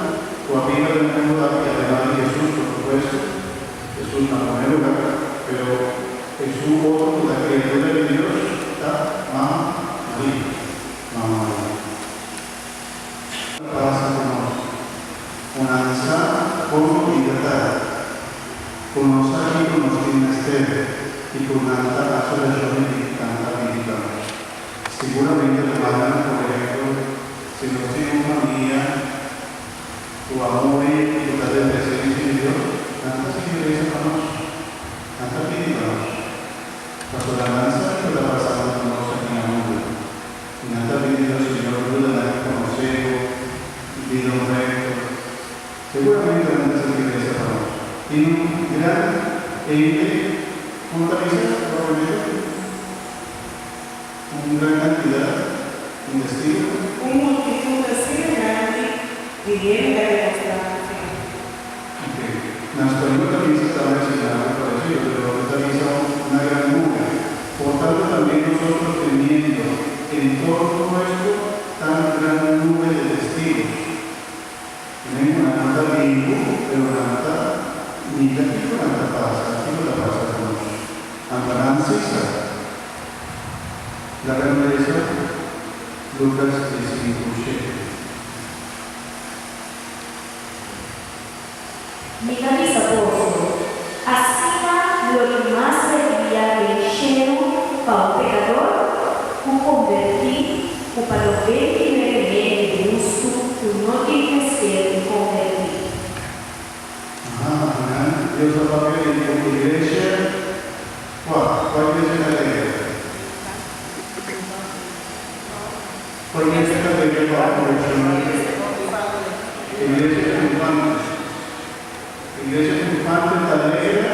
Speaker 1: ku a biba den mundu aki. tin mester i ku nan ta hasi orashon i di nan ta pidi pa nos. Siguramente rumannan, por ehempel, si nos tin un famia ku a muri i ku ta den presensia di Dios, nan ta sigui resa pa nos, nan ta pidi pa nos. Pasobra nan sa kiko ta pasando ku nos aki na mundu, i nan ta pidi Dios, Señor, yuda nan konosé bo i bida un rekto. Seguramente nan ta sinti resa pa nos. Tin un gran hende, kon ta bisa propiamente? Un gran kantidat, un testigo.
Speaker 2: Un multitut asina grandi di hende a demostrá nan fe.
Speaker 1: Ok. Na spañol ta bisa ta mencioná algo parecido, pero e ta bisa una gran nube. Por tanto también nosotros teniendo en torno nuestro tan gran nube de testigos. Nan ku nan ta bibu, pero nan ta mira kiko nan ta pasa, kiko ta pasa ku nos. Anto nan si sa. Laga nos lesa Lukas diesinku shete.
Speaker 3: Mi ta bisa boso, asina lo tin mas alegria den shelu pa un pekador ku kombertí ku pa 99 hende hustu ku no tin mester di kombertí.
Speaker 1: Aha, amen. Dios a papia di un iglesia, kua? Kua iglesia ta alegre? Kua iglesia ta alegre pa un konversión? Iglesia triunfante. Iglesia triunfante ta alegre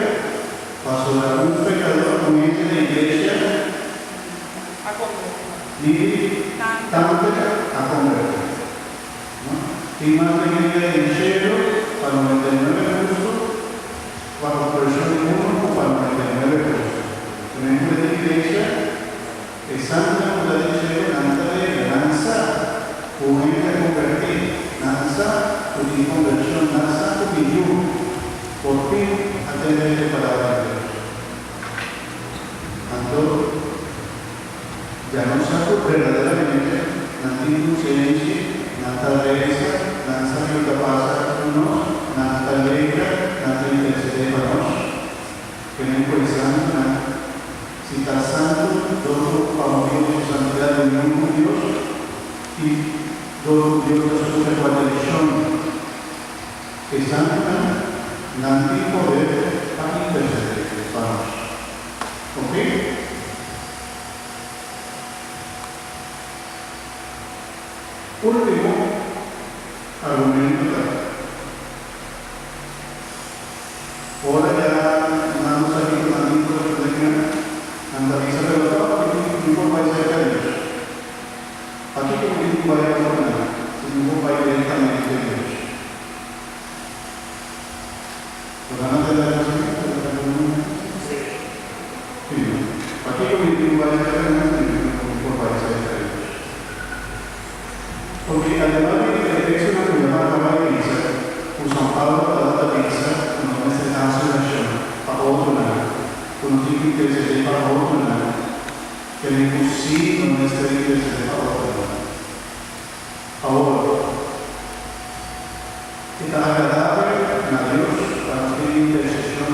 Speaker 1: pasobra un pekador un hende den iglesia ni tante a konvertí. No? Tin mas alegria den shelu pa 99 hustu ku a konversión di unu ku pa 99 hustu. Miembro di iglesia. E santunan ku ta den shelu nan ta alegre, nan sa ku un hende a kombertí, nan sa ku tin kombershon, nan sa ku mi yu por fin a tende e palabra di Dios. Anto, ya nos sa ku berdaderamente nan tin konsiensia, nan ta resa, nan sa kiko ta pasa ku nos, nan ta alegra, nan ta intersedé pa nos. Kenen ku e santunan. Si ta santu, dor ku pa motibu di su santidat di union ku Dios, i dor ku Dios ta skucha ku atenshon e santunan, nan tin poder pa intersedé pa nos. Oke? Último argumento ta. Ora ya nan no sa kiko nan tin ku respondé ku nan, nan ta bisa, Pero tabata mi tin ku por bai serka Dios. Pakiko mi tin ku bai otro nan, si mi por bai direktamente te Dios? Bo nan a tende algu asina? Bo ta tende algu asina? Sí, no? Pakiko mi tin ku bai serka nan, si mi por bai serka Dios? Porque ademas di e tekstonan ku ya a kaba di bisa, ku San Pablo tabata bisa ku nos mester hasi orashon pa otronan, ku nos tin ku intersedé pa otronan, kende ku sí no mester intersedé pa otronan. Awor, e ta agradabel na Dios pa nos tin interseshon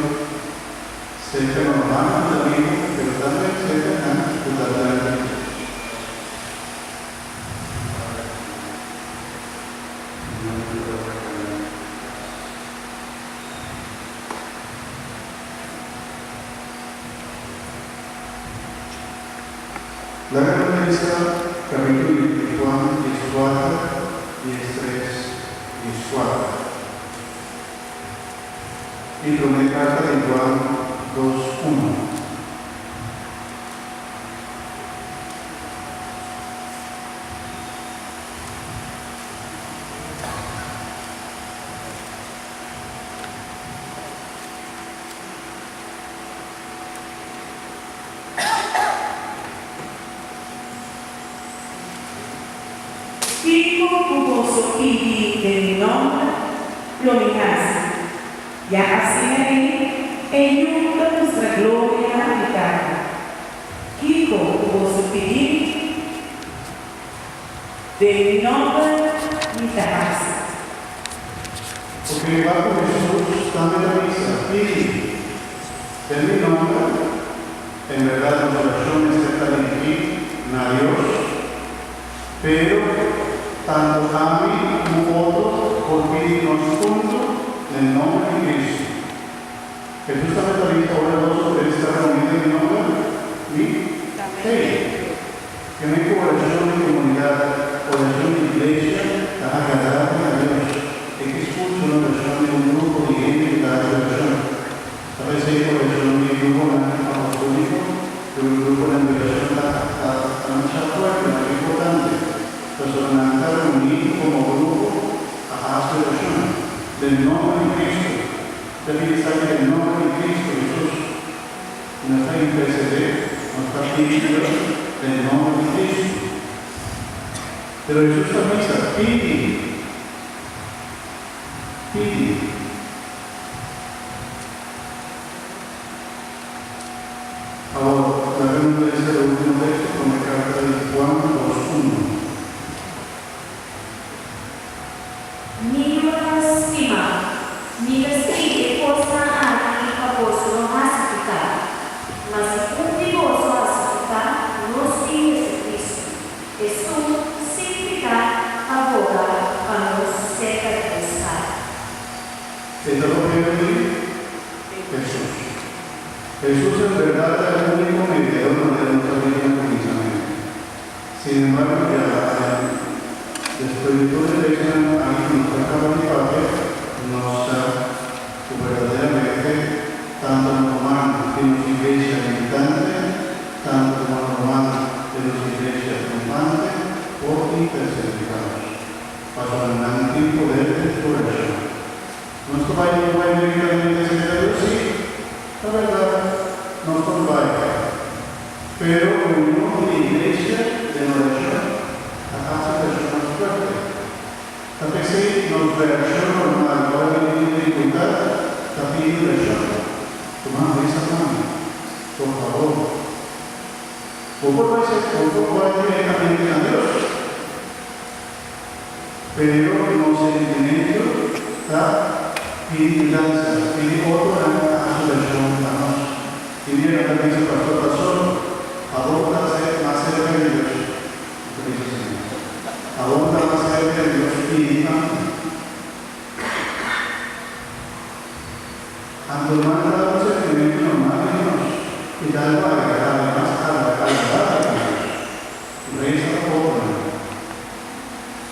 Speaker 1: serka normal ku ta bibu, pero tambe serka nan ku ta tras di Dios. Laga nos lesa capítulo di Juan 14, 13, 14 i promé carta di Juan 2, 1.
Speaker 2: Kiko ku boso pidi den mi nòmber, lo mi hasi. Ya asina ei e Yu ta mustra gloria na mi Tata. Kiko ku boso pidi mi den mi nòmber, mi ta hasi.
Speaker 1: Porque riba ku Hesus tambe ta bisa, Pidi. Den mi nòmber, en bèrdat nos orashon mester ta dirigí na Dios, pero tantu ami komo otro por pidi nos huntu den nòmber di Kristu. Hesus tambe ta bisa, Ora dos o tres ta reuní den mi nòmber, mi t'ei. E mihó orashon di komunidat, orashon di iglesia, ta agradabel na Dios. E ke skucha un orashon di un grupo di hende ku ta hasi orashon. Ta p'esei ku orashon di e gruponan apostóliko ku e gruponan di orashon ta ta ta masha fuerte, masha importante, pasobra nan ta reuní komo grupo pa hasi orashon den nòmber di Kristu. Ta bini esaki den nòmber di Kristu Hesus. Nos ta intercedé, nos ta pidi Dios den nomber di Cristo. Pero Hesus ta bisa, Pidi, pidi. Awor, laga nos lesa e ultimo teksto for e karta di Juan 2, 1.
Speaker 3: Mi yunan stimá, mi ta skirbi e kosnan aki pa boso no hasi piká. Ma si un di boso hasi piká, nos tin Jesucristo, esun sin piká pa boga pa nos serka Dios Padre.
Speaker 1: E ta papia di Hesus. Hesus en bèrdat ta e úniko mediador manera nos a bisa na kuminsamentu. Sin embargo, ya despues di tur e tekstonan aki ku nos a kaba di papia, nos sa ku berdaderamente tantu nos ruman di nos iglesia militante, tantu komo nos ruman di nos iglesia triunfante por intersedí pa nos, pasobra nan tin poder den su orashon. Nos ta bai no bai directamente cerca Dios? Sí, ta berdad, nos por bai. Pero union di iglesia den oracion ta haci oracion mas fuerte. Ta p'esey nos reaccion normal ora bini tin dificultad ta pidi oracion. Tuma resa pa mi, por favor. Bo por bai bo por bai directamente na Dios. Pero nos sentimentu ta pidi yudansa, pidi otronan pa hasi orashon pa nos. I mira, nan ta bisa, Pastor, pastor, abo ku ta mas serka di Dios, nan ta bisa asina, abo ku ta mas serka di Dios, pidi pa mi. Anto nan ta un sentimentu normal di nos, i ta algu agradabel, mas agradabel pa Dios. Resa pa otronan.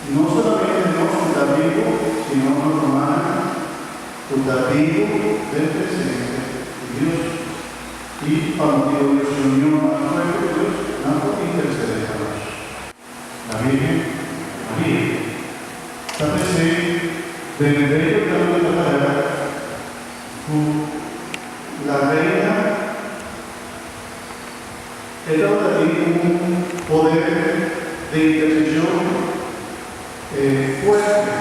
Speaker 1: No solamente nos ku ta bibu, sino nos rumannan ku ta bibu den presensia di Dios. I pa motibu di su union mas fuerte ku Dios, nan por intersedé pa nos. La Virgen Maria ta p'esei den e Beibel tambe ta para ku la Reina. E tabata tin un poder di intersesion fuerte.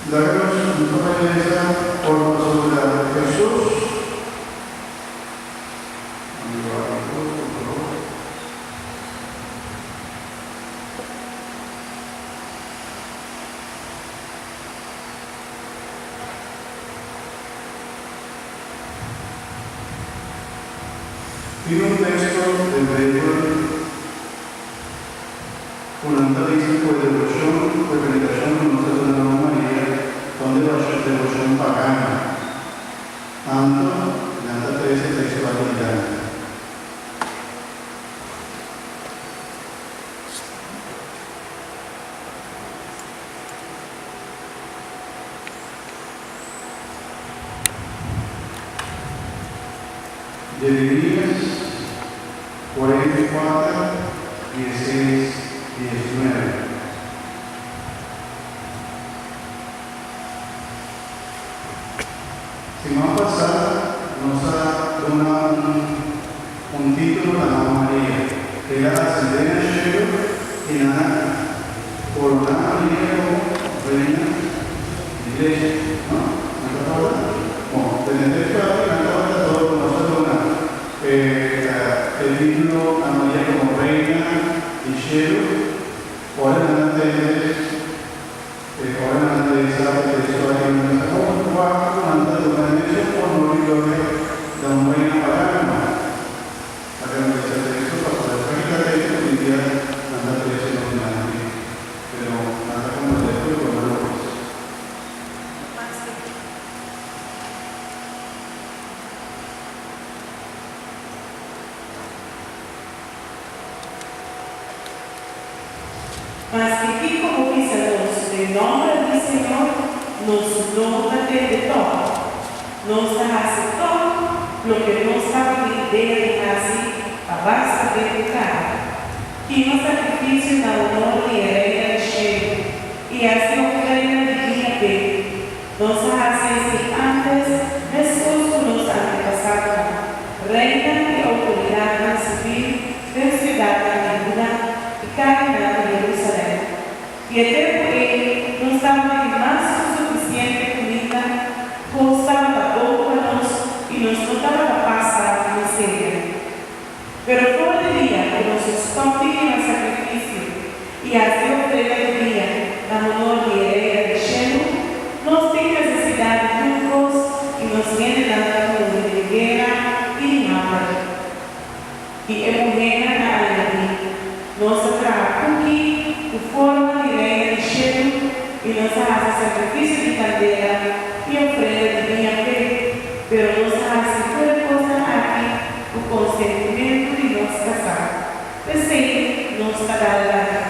Speaker 1: Laga nos no ta bai lesa ora pasobra Hesus. Amigo Arthur, por favor. Tin un teksto den Beibel ku nan ta bisa ku e deboshon ku e veneracion ku nos ta duna na Mama Maria ta un deboshon pagano. Anto, nan ta trese e teksto aki dilanti. Jeremías 44, 16, 19. Siman pasá nos a duna un un título na Mama Maria. El a ascendé na shelu i nan a coroná Maria como Reina di Iglesia. No? Nan ta corda? Bon, den e texto aki nan tabata dor cu nos a duna e e título na Maria como Reina di shelu. Ora nan a tende e ora nan a lesa e texto aki nan a bisa, Oh, wak cu nan ta duna mesun honor. gloria na un reina pagano. Laga nos lesa e teksto pasobra esaki ta teksto ku dia nan ta trese nos dilanti, pero nan ta komprendé tur ku nan lo bisa.
Speaker 2: Maske kiko bo bisa nos den nòmber di Señor, nos no ta tende tòg. Nos ta hasi tòg loke nos tabatin idea di hasi pa basta tempu kaba, kima sakrifisio na honor di e Reina di shelu i hasi ofrenda di biña p'e. Nos a hasi esei ántes meskos ku nos antepasadonan, reinan i outoridatnan sivil den siudatnan di Huda i kayanan di Jerusalèm. I e tempu ei nos tabatin mas ku sufisiente kuminda, kos tabata bon pa nos i nos no tabata pasa miseria. Pero for di dia ku nos stòp di kima sakrifisio i hasi ofrenda di dia na honor di e Reina di Shelu, nos tin nesesidat di tur kos i nos hendenan ta muri di guera i di hamber. I e muhénan a añadí, Nos a traha kuki ku forma di Reina di Shelu i nos a hasi sakrifisio di kandela i ofrenda di biña p'e, pero nos a hasi tur e kosnan aki ku konsentimentu di nos kasá. P'esei nos ta dal gana.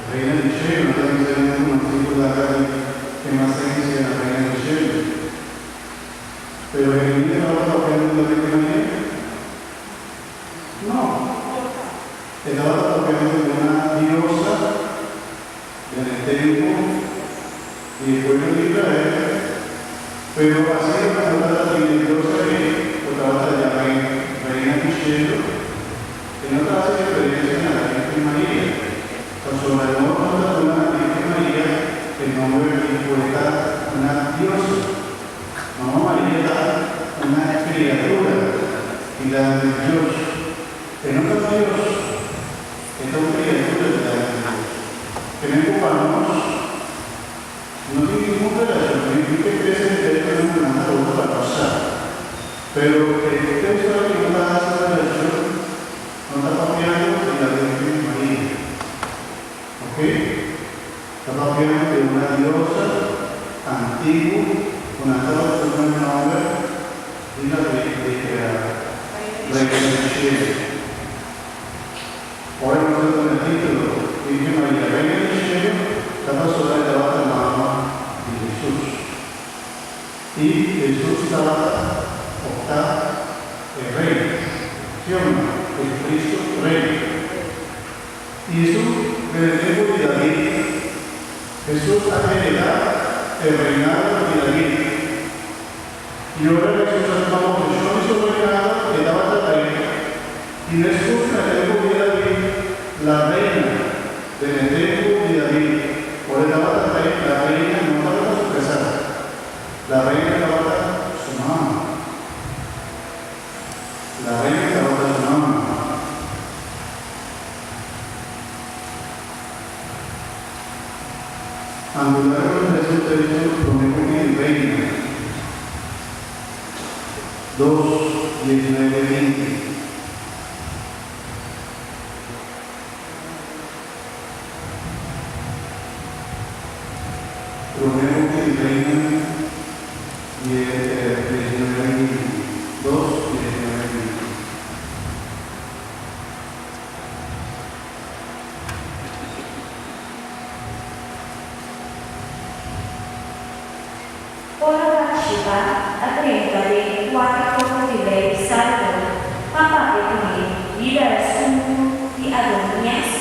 Speaker 1: Reina di Shelu ta bisa den un artíkulo aki ke mas sensia na Reina di Shelu. Pero Jeremías tabata papiando di la Virgen Maria? No. E tabata papiando di una diosa den e tempu di e pueblo di Israel, pero asina como tabata tin e diosa ei cu tabata yama e Reina di Shelu, e no ta haci referencia na la Virgen Maria, pasobra no ta duna na Virgen Maria e nomber di cu e ta una diosa. Mama Maria ta una criatura dilanti di Dios. E no ta Dios, e ta un criatura dilanti di Dios. Kende cu pa nos no tin ningun relacion, mi mi ke crece den términonan cu nan ta otro pa nos sa. Pero e texto aki no ta haci relacion, no ta papiando di la Virgen Maria. Ok? Ta papiando di una diosa antiguo cu nan tabata duna e nomber di la Reina di Shelu. Ora nos ta duna e titulo Virgen Maria Reina di Shelu ta pasobra e tabata mama di Hesus. I Hesus tabata of ta e Rey. Si of no? Jesucristo Rey. I Hesus den e tempu di David. Hesus a heredá e reinado di David. I ora Hesus a tuma poseshon di su reinado, e tabata rei. I meskos ku na e tempu di David, la reina den e tempu di David, ora e tabata rei, la reina no tabata su kasá. La reina tabata su mama. La reina tabata su mama. Angular un resto texto prome cu e reina. Dos, 19, 20. Prome cu e reina, 19, 20. Dos, 19, 20.
Speaker 3: Ora Bat-Sheba a drenta den e kuarto di rei Sálomon pa papia kuné riba e asuntu di Adonias,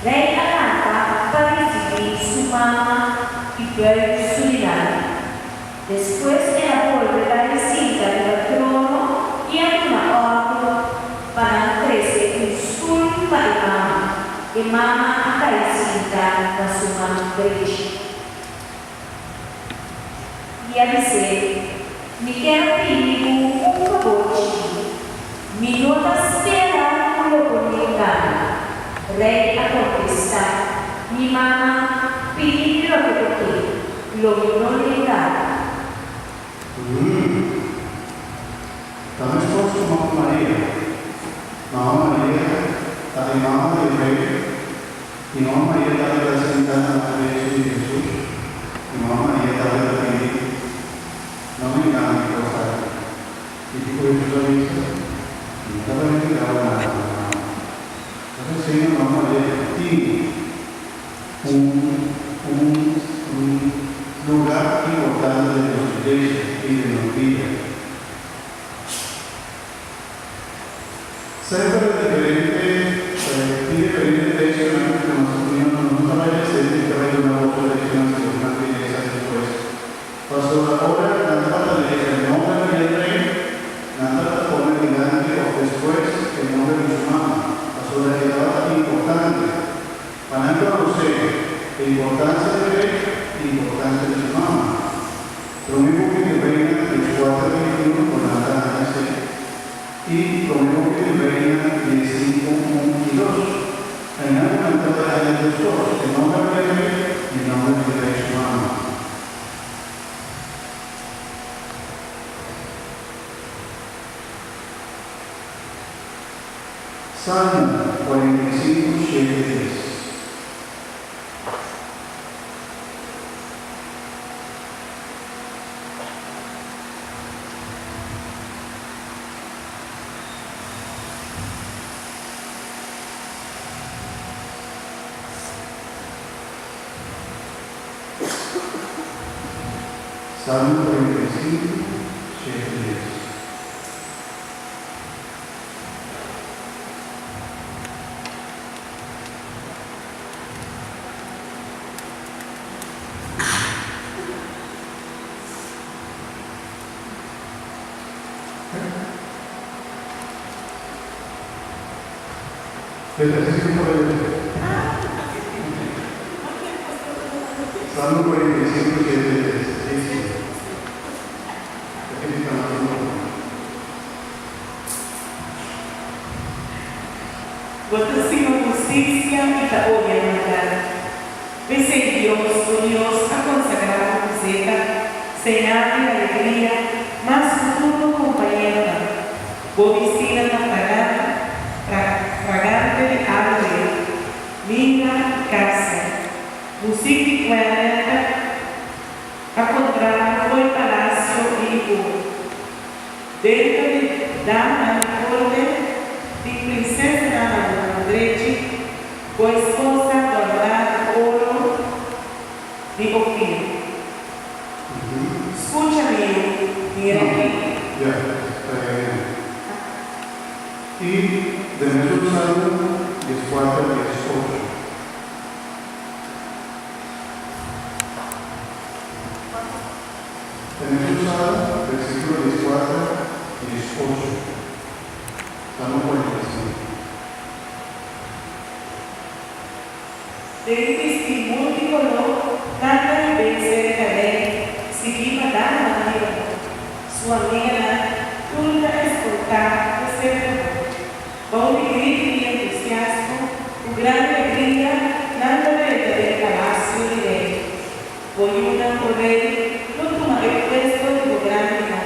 Speaker 3: rei a lanta pa risibí su mama i buig su dilanti. Despues el a bolbe bai sinta riba trono i a duna òrdu pa nan trese un stul pa e mama. E mama a kai sinta na su man drechi. I a bis'é, Mi kier pidi bo un fabor chikí. Mi no ta spera ku lo bo nenga mi. Rei a kontestá, Mi mama, pidi mi. loke bo ke, lo mi no nenga bo.
Speaker 1: Ta meskos ku Mama Maria. Mama Maria ta e mama di e Rei, i Mama Maria tabata sintá na pechu di Hesus, i Mama Maria tabata pidi, No nenga mi kos aki. I kiko Hesus a bisa? Mi no tabata nenga bo nada, Mama. Ta p'esei Mama Maria tin un un un lugar importante den nos iglesia i den nos bida. Semper e diferente tin diferente tekstonan ku nos ta pone nos no ta bai lesa mi ta bai duna boso tekstonan si boso nan pidi esa despues. Pasobra ora nan tabata lesa e nomber di e rei, nan tabata pone dilanti òf despues e nomber di su mama, pasobra e tabata importante. Pa nan konosé e importansia di rei i importansia di su mama. Promé buki di Reina dieskuater 21 ku nan ta haña esei i promé buki di Reina diesinku un i dos. Einan ku nan tabata haña dos kos, e nòmber di e rei i e nòmber di rei su mama. Salmo 45, shete, dies. Salmo 45, shete, dies. Salmo 45, 7, 10. Sí, sí. Esaki ta mas importante.
Speaker 2: Bo ta stima hustisia i ta odia maldat. P'esei Dios, bo Dios, a konsagrá bo ku zeta, señal di alegria, mas ku tur bo kompañeronan. Bo bistínan ta fragante, fragante di áloe, mirra i kasia. Musik di kuèrnèt ta kontrá bo fo'i palasio di Ibor. Dentro di dama di korte tin prinsesanan na bo man drechi, bo esposa dòrná ku oro di Ofir. Skucha mi yu, mira aki.
Speaker 1: Ya, ta bien. I den mesun salmo dieskuater 18. Den esun sal, versíkulo dieskuater, 18, Salmo 45.
Speaker 2: Den bistí multikoló, nan ta hib'é serka rei, siguí pa damanan di honor. Su amiganan tur ta eskoltá bo serka bo. Bou di gritu di entusiasmo, ku gran legria nan ta drenta den palasio di rei. Bo yunan, o rei, lo tuma e puesto di bo grandinan,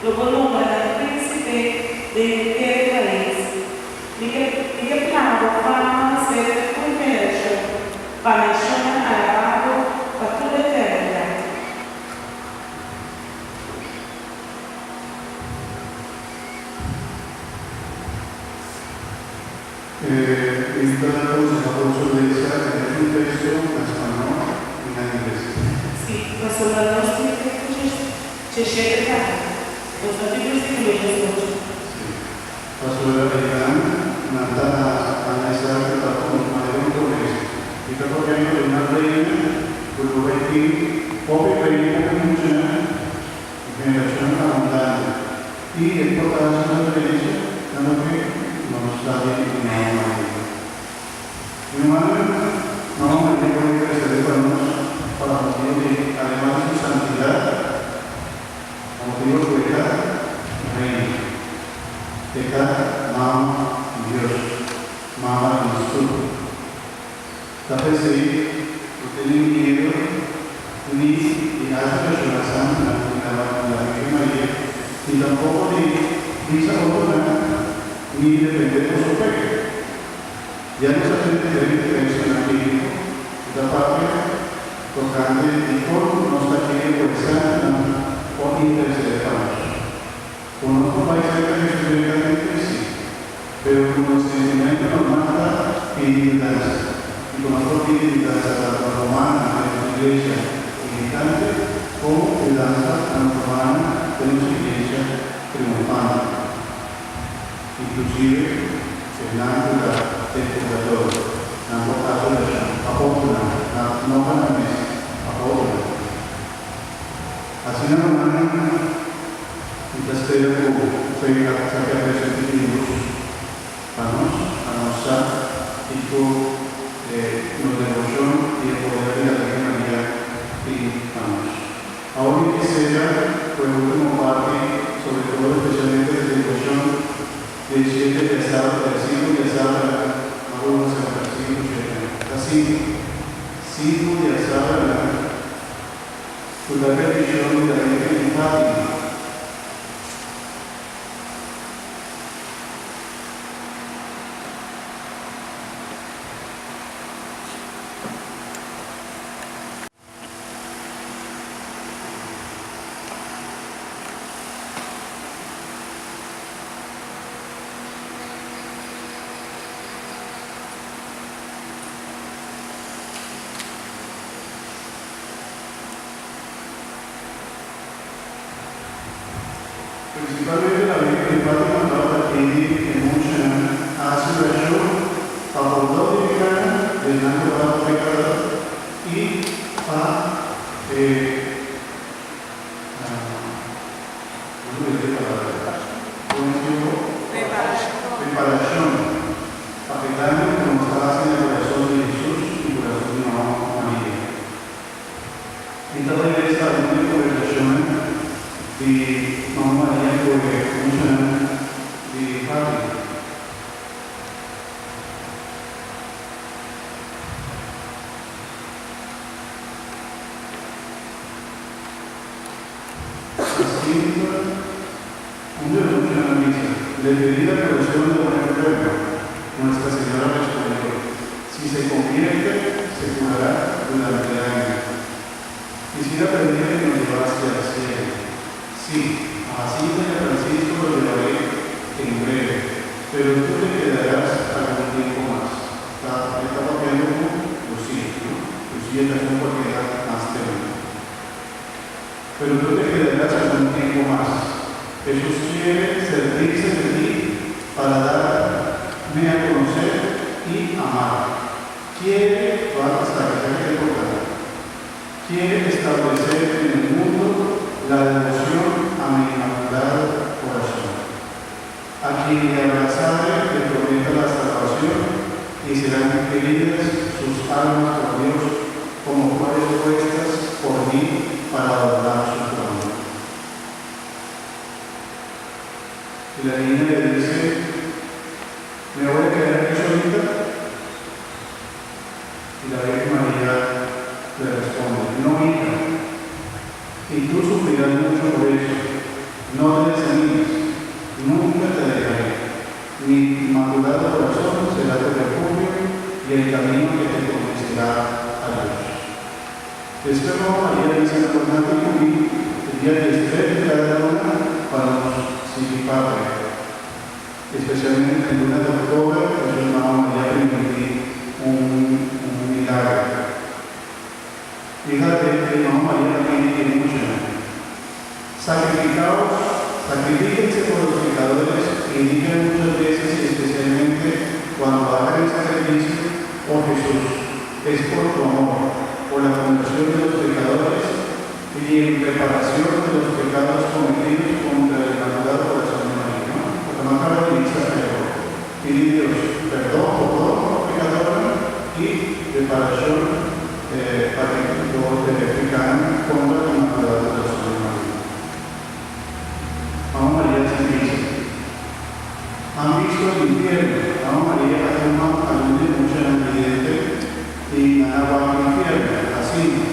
Speaker 2: lo bo nombra nan prínsipe den henter e pais. Mi ke mi ke plama bo fama serka tur generashon, pa nashonnan alabá bo pa tur eternidat.
Speaker 1: E ta aconseha boso lesa e mesun texto na spañol y na ingles.
Speaker 2: Sí, pasobra nos tin texto cheshete kaba, nos no tin versículo 18.
Speaker 1: Sí, pasobra einan nan ta haña sa cu ta un manera un promesa. Y ta papiando di una reina cu lo bay tin hopi reina, hopi muchanan y generacionnan abundante. Y e por ta haci un referencia na loke nos sa di Mama Maria. Mi rumannan, Mama Maria por intercede pa nos pa motibo di, ademas di su santidad, pa motibo cu e ta Reina. E ta Mama di Dios, Mama di nos tur. Ta p'esei no tene miedo. Ni di hasi orashon na santunan ni na la Virgen Maria, ni tampoko di bisa otronan ni defendé boso fe. Ya nos a tene diferente tekstonan bíbliko ku ta papia tokante dikon nos ta kere ku e santunan por intersedé pa nos. Ku nos no bai serka Hesus direktamente, sí, pero ku nos sentimentu normal ta pidi yudansa. I ku nos por pidi yudansa tantu na rumannan den nos iglesia militante komo yudansa na nos rumannan den nos iglesia triunfante, inklusive esnan ku ta den purgatorio. Nan por hasi orashon pa otronan, no pa nan mes, pa otronan. Asina rumannan, mi ta spera ku fe a saca presente di Dios pa nos, pa nos sa kico e nos devocion y e poder di la Virgen Maria tin pa nos. Awor mi ke cera cu e ultimo parti, sobre todo especialmente e devocion di e shete diasabra, e cinco diasabra, ma uno semper, cinco, shete, ta cinco, cinco diasabranan. Ku ta petishon di la Virgen di Fátima. Principalmente la Virgen di Fátima tabata pidi e muchanan haci oracion pa pordon di pecado di esnan cu tabata pecador y pa e, no me olvida e palabra, reparacion. Pa e daño ku nos ta hasi na kurason di Hesus i kurason di Mama Maria. Mi ta bai lesa algun di kombersashonnan di Mama Maria ku e muchanan di Fátima. Jacinta, Un di e muchanan a bisa, Le pedí la curación de un enfermo. Nuestra Señora respondió, Si se convierte, se curará durante el año. Quisiera pedirle que nos llevase al cielo. Sí, a Jacinta y a Francisco los llevaré en breve, pero tú te quedarás algún tiempo más. Ta, e ta papiando ku Lucía, no? Lucía ta esun ku a keda mas tempu. Pero tú te quedarás algún tiempo más. Jesús quiere servirse de ti para darme a conocer y amar. Quiere, wak esaki, esaki ta importante, quiere establecer en el mundo la devoción a mi inmaculado corazón. A quien le abrazare le prometa la salvación y serán queridas sus almas por Dios como flores puestas por mí para adornar su trono. Y la niña le dice, ¿me voy a quedar aquí solita? Y la Virgen María le responde, no hija, y tú sufrirás mucho por eso, no te desanimes, nunca te dejaré. Mi inmaculado corazón será tu refugio y el camino que te conducirá a Dios. Despues Mama Maria bisa na Tornati ku mi e dia 13 di cada luna pa nos sigui papia. Especialmente den luna di october pasobra Mama Maria primintí un un milagro. Fíjate ke Mama Maria ta pidi e muchanan, Sacrificaos, sacrifíquense por los pecadores y digan muchas veces y especialmente cuando hagan el sacrificio, Oh Jesús, es por tu amor, por la conversión de los pecadores y en reparación de los pecados cometidos contra el Inmaculado Corazón de María, ¿no? Porque no acaba de irse a Pidi Dios perdón por todos los pecadores y reparación pa e pecanan contra e Inmaculado Corazón de María. Mama Maria a sigui bisa, Han visto el infierno. Mama Maria a tuma algun di e muchanan vidente y nan a wak infierno. Asina.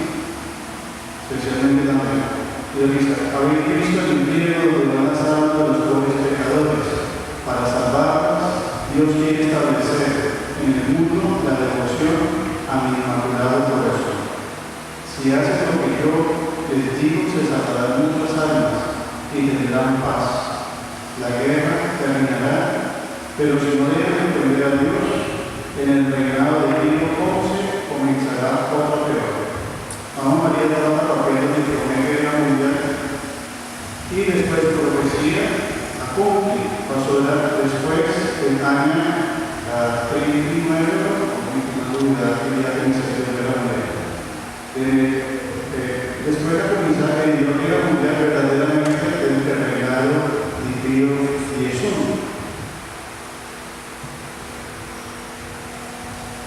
Speaker 1: mundo la devoción a mi Inmaculado Corazón. Si hacen lo que yo les digo, se salvarán muchas almas y tendrán paz. La guerra terminará, pero si no dejan de ofender a Dios, en el reinado de Pío XI comenzará otra peor. Mamá María daba papel de la Primera Guerra Mundial y después profecía a cumplir. Pasó después del año 39, una duda que ya tenía la Guerra Mundial. Después de comenzar la Guerra Mundial verdaderamente el reinado de Pío XI.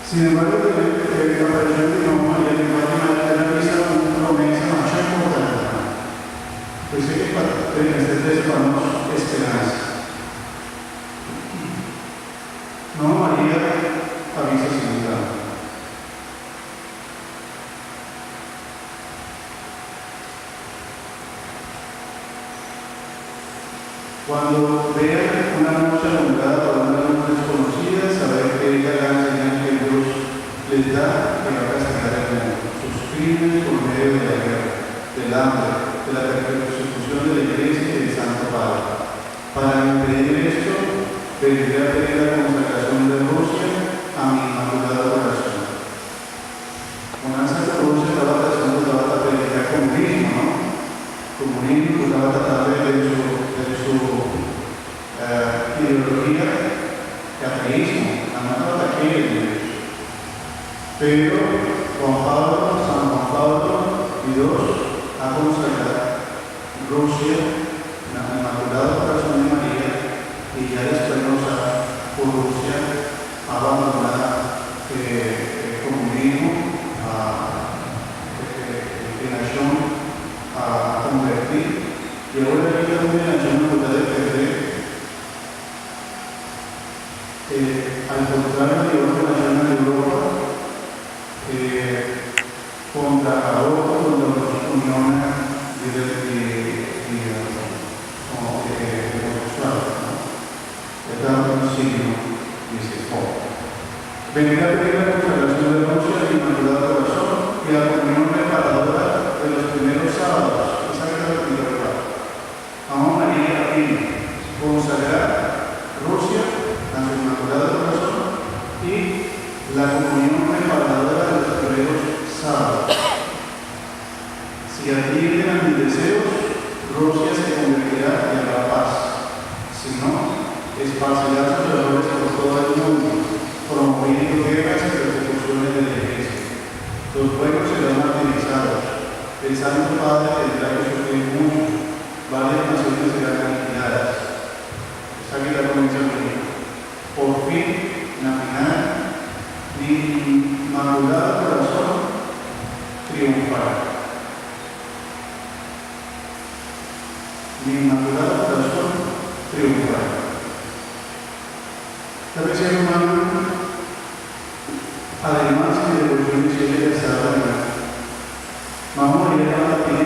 Speaker 1: Sin embargo, la aparición de Mamá María de Fátima era vista como una promesa más importante. Pues que este tres para esperanza. Mamá María avisa sin duda. Cuando vean una noche alumbrada por una luz desconocida, saber que es la gran señal que Dios les da que va a castigar al mundo, sus crímenes por medio de la guerra, del hambre, de la persecución de la Iglesia y del Santo Padre. Para impedir esto, vendré a pedir la consagración de Rusia a mi Inmaculado Corazón. Con esa Rusia estaba tratando, estaba a predicar comunismo, ¿no? Comunismo, estaba tratando de su ideología de ateísmo, la no de Dios. Pero Juan Pablo, San Juan Pablo II ha consagrado Rusia, la Inmaculado Corazón de María, y ya después nos ha, por Rusia, abandonado el comunismo, a nación a convertir, y ahora aquí una nación que a defender, al contrario de otra nación en Europa, contra aborto, contra las uniones de homosexuales, ¿no? Está un signo, dice, oh. Vendrá a pedir la consagración de Rusia al Inmaculado Corazón y la comunión reparadora de los primeros sábados. Esa es la primera parte. Mamá María afirma consagrar Rusia a su Inmaculado Corazón y la comunión reparadora de los primeros sábados. Si atienden a mis deseos, Rusia se convertirá y habrá paz. Si no, esparcirá sus errores por todo el mundo, promoviendo guerras y persecuciones de la Iglesia. Los buenos serán martirizados. El Santo Padre tendrá que sufrir mucho. Varias naciones serán aniquiladas. Esa que la comienza a venir. Por fin, la final, mi Inmaculado Corazón triunfará. Mi Inmaculado Corazón triunfará. La versión humana, además de devoción y de la Mamá María tiene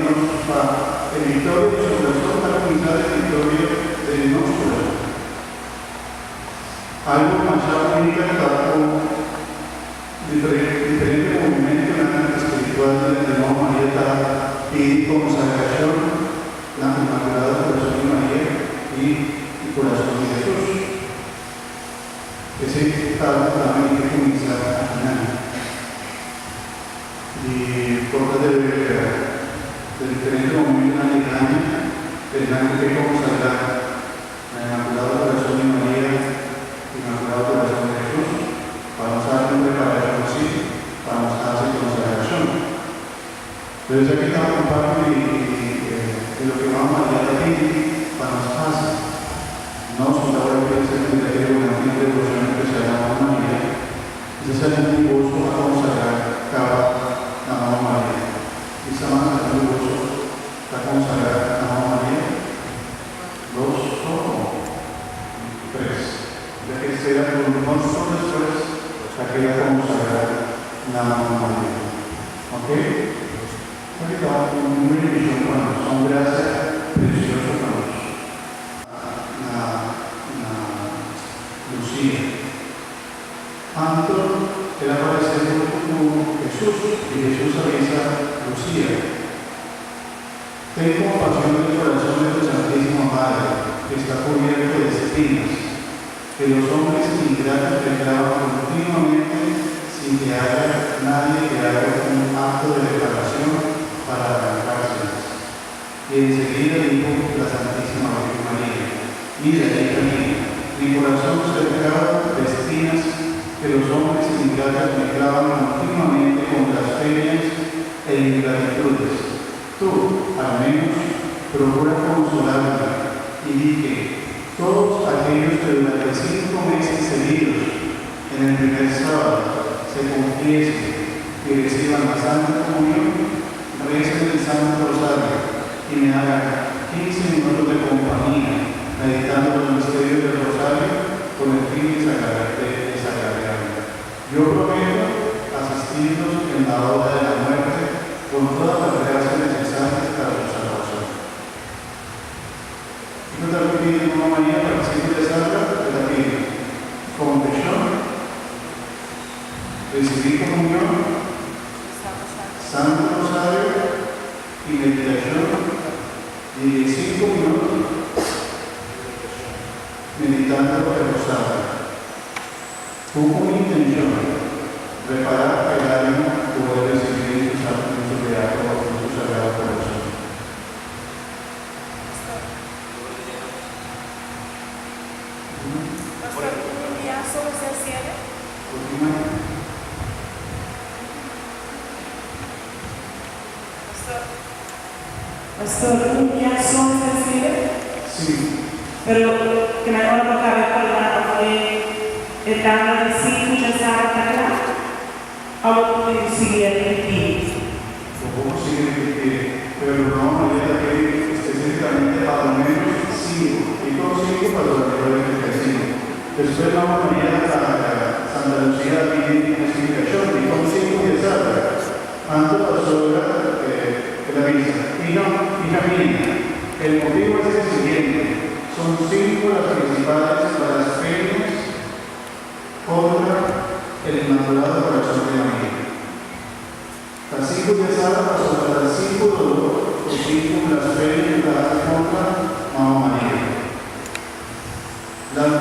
Speaker 1: para el victoria de su corazón, para comenzar el victoria de nuestro corazón. Algo más única con diferente movimiento espiritual de Mamá María y consagración, la Inmaculada Corazón de María y el Corazón de Jesús. Ese está también que comienza a final. Y por de diferentes momentos en el año, tendrán que consagrar la Inmaculada Corazón de María, Inmaculado Corazón de Jesús, para usar una preparación así, para usarse consagración. Pero ya que estamos en parte de lo que vamos a hablar aquí, para nos pasa. No son ahora que se que una devoción especial a Mamá María. Ese es el gozo a consagrar cada a Mamá María. Y esa más es un gozo a consagrar a Mamá María. Dos o tres. Ya que sea con nosotros después, aquella consagrar la Mamá María. ¿Ok? Ahorita un bendición para nosotros, son gracias preciosa para nosotros. La Lucía. Anto Anto el a paresé huntu ku Hesus, i Hesus a bisa Lusia, Ten kompashon del korason de tu Santísima Madre, ke sta kubierto de espinas, ke los hombres ingratos le clavan kontinuamente sin ke haya nadie ke haga un akto de reparacion para arrancárselas. I enseguida dijo la Santísima Virgen María, Mira, hija mía, mi corazón cercado de espinas que los hombres ingratos me clavan continuamente con blasfemias e ingratitudes. Tú, al menos, procura consolarme y di que todos aquellos que durante 5 meses seguidos, en el primer sábado, se confiesen y reciban la Santa Comunión, recen el Santo Rosario y me hagan 15 minutos de compañía meditando los misterios del Rosario con el fin de desagraviarme. Yo prometo asistirlos en la hora de la muerte con todas las gracias necesarias para su salvación. I ta pidi Mama Maria pa 5 djasabra, e ta pidi konfeshon, risibí komunion, Santo Rosario i meditashon di 5 minüt meditando e Rosario. Ku un intenshon, repará e daño ku el a risibí den su beato, den su sagrado kurason.
Speaker 4: Pastor, un dia solo ser siete?
Speaker 1: Última.
Speaker 4: Pastor,
Speaker 2: Pastor, un dia solo ser siete?
Speaker 1: Sí.
Speaker 2: Pero ku na ora pa kaba ku e tanda di 5 djasabra ta kla, òf por sigui ripití?
Speaker 1: Podemos seguir repetir, pero no, María ta pidi espesífikamente al menos 5. I kon 5 pa los 35. Despues Mama Maria, Santa Lucía pidi un eksplikashon di kon 5 djasabra. Anto pasobra el a bisa, Hija, hija mía, el motivo es el siguiente: son cinco las principales blasfemias contra el Inmaculado Corazón de María. Las 5 djasabra pasobra ta 5 doló i 5 blasfemia kontra Mama Maria. Las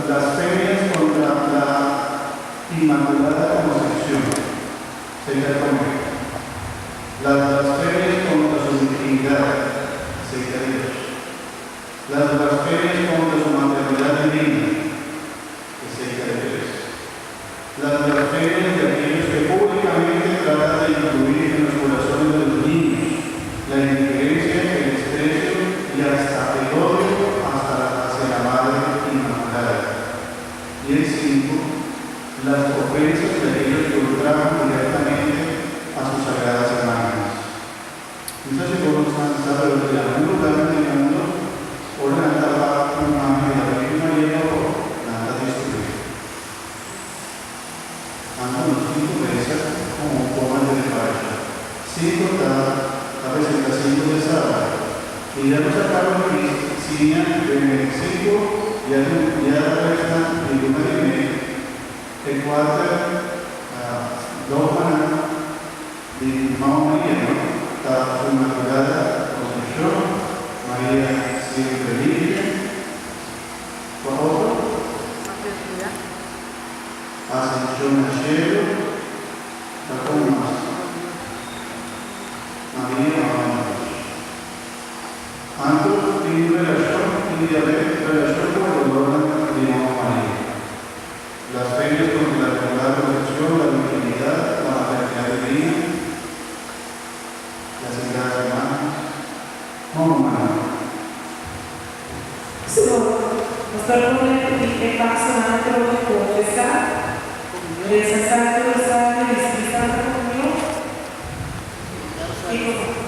Speaker 1: blasfemias contra la Inmaculada Concepción, se come. Las blasfemias contra su virginidad, se Dios. Las blasfemias contra su maternidad divina, que se tres. Las blasfemias de aquellos que públicamente tratan de incluir en los corazones de los niños la indiferencia, el desprecio y hasta el odio hacia la Madre Inmaculada. Y el 5, las ofensas de aquellos que ultrajan directamente a sus sagradas imágenes. Entonces, por sabe de algun lugá den mundu, ora nan ta wak un imágen di la Virgen Maria, nan ta destruí. Anto nos tin ku pensa komo forma di reparashon. 5 ta representá 5 djasabra. I ya nos a kaba di siña den 5 ya ya resta di luna di mei e kuater dogmanan di Mama Maria, no? Ta su Inmakulada Konsepshon, Maria siempre virgen, pa otro,
Speaker 4: Maternidad.
Speaker 1: Asenshon na shelu, ta kon mas? Maria, Mama di Dios. Anto, tin relashon, tin di haber relashon ku e dolónan di Mama Maria. Blasfemias contra la Inmaculada Concepción, la virginidad, la maternidad divina, las sagradas imágenes. Mama Maria.
Speaker 2: So, Pastor, por ripití e pasonan atrobe: konfesá, resa Santo Rosario, risibí Santa Komunion i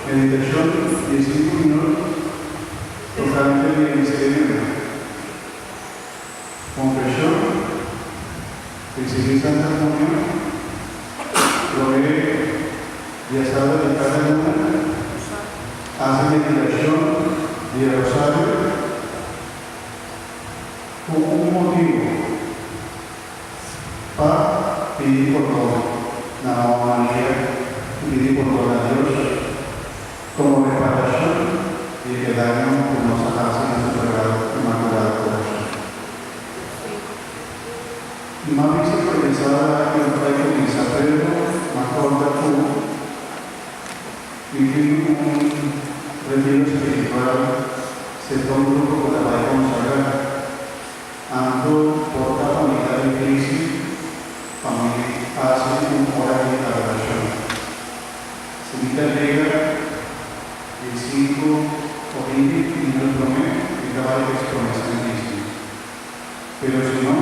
Speaker 1: Meditashon di 5 minüt tokante e misterio. Konfeshon, risibí Santa Komunion, promé djasabra di kada luna, hasi meditashon di Rosario ku un motivo pa Pidi pordon na Mama Maria i pidi pordon na Dios komo reparashon di e daño ku nos a hasi na su Sagrado Inmakulado Kurason. Mi a bisa ku e pensada aki no ta bai kuminsá, pero m'a kòrda ku mi tin un retiro spiritual serka un grupo ku ta bai konsagrá. Anto por ta pa mi ta difísil pa mi hasi un ora di adorashon. Si mi ta yega di sinku o binti minüt promé, mi ta bai eksponé Santísimo. Pero si no,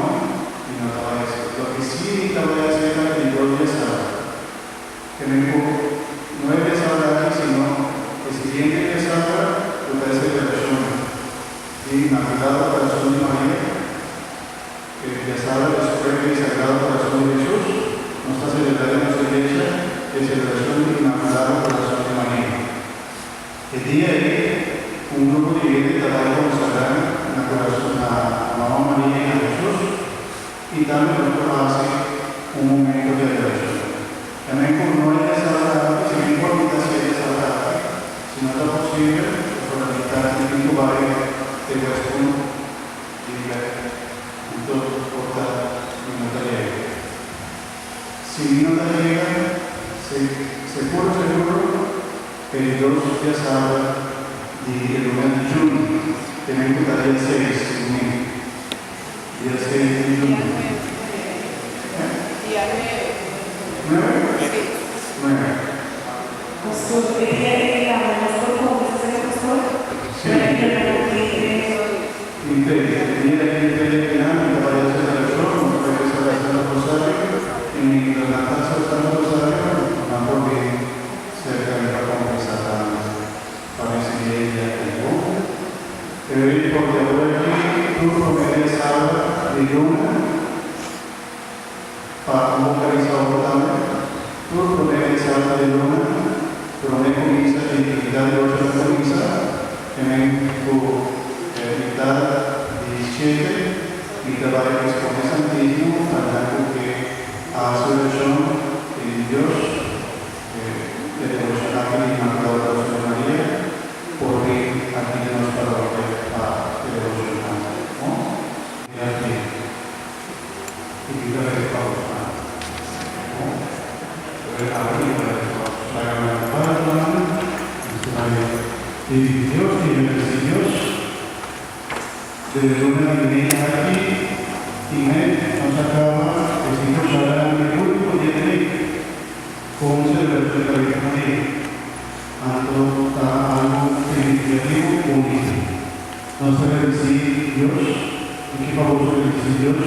Speaker 1: mi no ta bai hasi. Loke sí mi ta bai hasi ta di dos diasabra. Ke men ku no e diasabra aki, sino e siguiente diasabra ku ta e selebrashon di Inmakulado Kurason di Maria. E diasabra despues di Sagrado Kurason di Hesus, nos ta selebrá den nos iglesia e selebrashon di Inmakulado Kurason di Maria. E dia ei, un grupo di hende ta bai konsagrá na kurason na Mama Maria i na Hesus, i tambe nos por hasi un momento di adorashon. Tambe ku no e diasabra aki, si mi por bita si e diasabra aki, si no ta posibel, pasobra mi ta mi tin ku bai te Westpunt di bek, anto por ta mi no ta yega. Si mi no ta yega, seguro seguro E di dos dia sabra di e luna di juni, tenen ku ta dia seis, domingo, dia seis di
Speaker 4: Dia
Speaker 1: juni.
Speaker 4: nuebe. Dia nuebe.
Speaker 1: Nuebe?
Speaker 4: Si.
Speaker 1: Nuebe.
Speaker 2: Pastor, e dia ei tambe nos por konfesá, señor pastor?
Speaker 1: Si.
Speaker 2: Ora e dia ta kinte.
Speaker 1: Kinte. E dia ei ta dia kinan mi ta bai hasi adorashon, nos ta bai resa Santo Rosario, i mientras nan ta hasi Santo Rosario, nan por bin. Serka mi pa konfesá tambe pa risibí e dia ku Pero i por di awor aki tur promé dia sabra di luna pa un bokalisa otro tambe tur promé dia sabra di luna promé ku misa di mitad di ocho ta kuminsá e men ku mitad di shete mi ta bai eksponé Santismo pa nan ku ke hasi orashon pidi Dios. E devoshon aki di Inmaculado Corazon di Maria por bin aki den nos parokia pa e devoshon aki, no? Di aki i mi ta resa pa boso nan, no? Pero aki mi ta resa pa boso. Laga mi lanta nan, mi ta bai pidi Dios i bendeci Dios. Desde luna di mei aki i mei nos a kaba e sinku charlanan di ultimo dia di lei ku un selebrashon ta bin Maria. Anto ta algu signifikativo bunita. Nos ta gradisí Dios i ke pa boso gradisí Dios.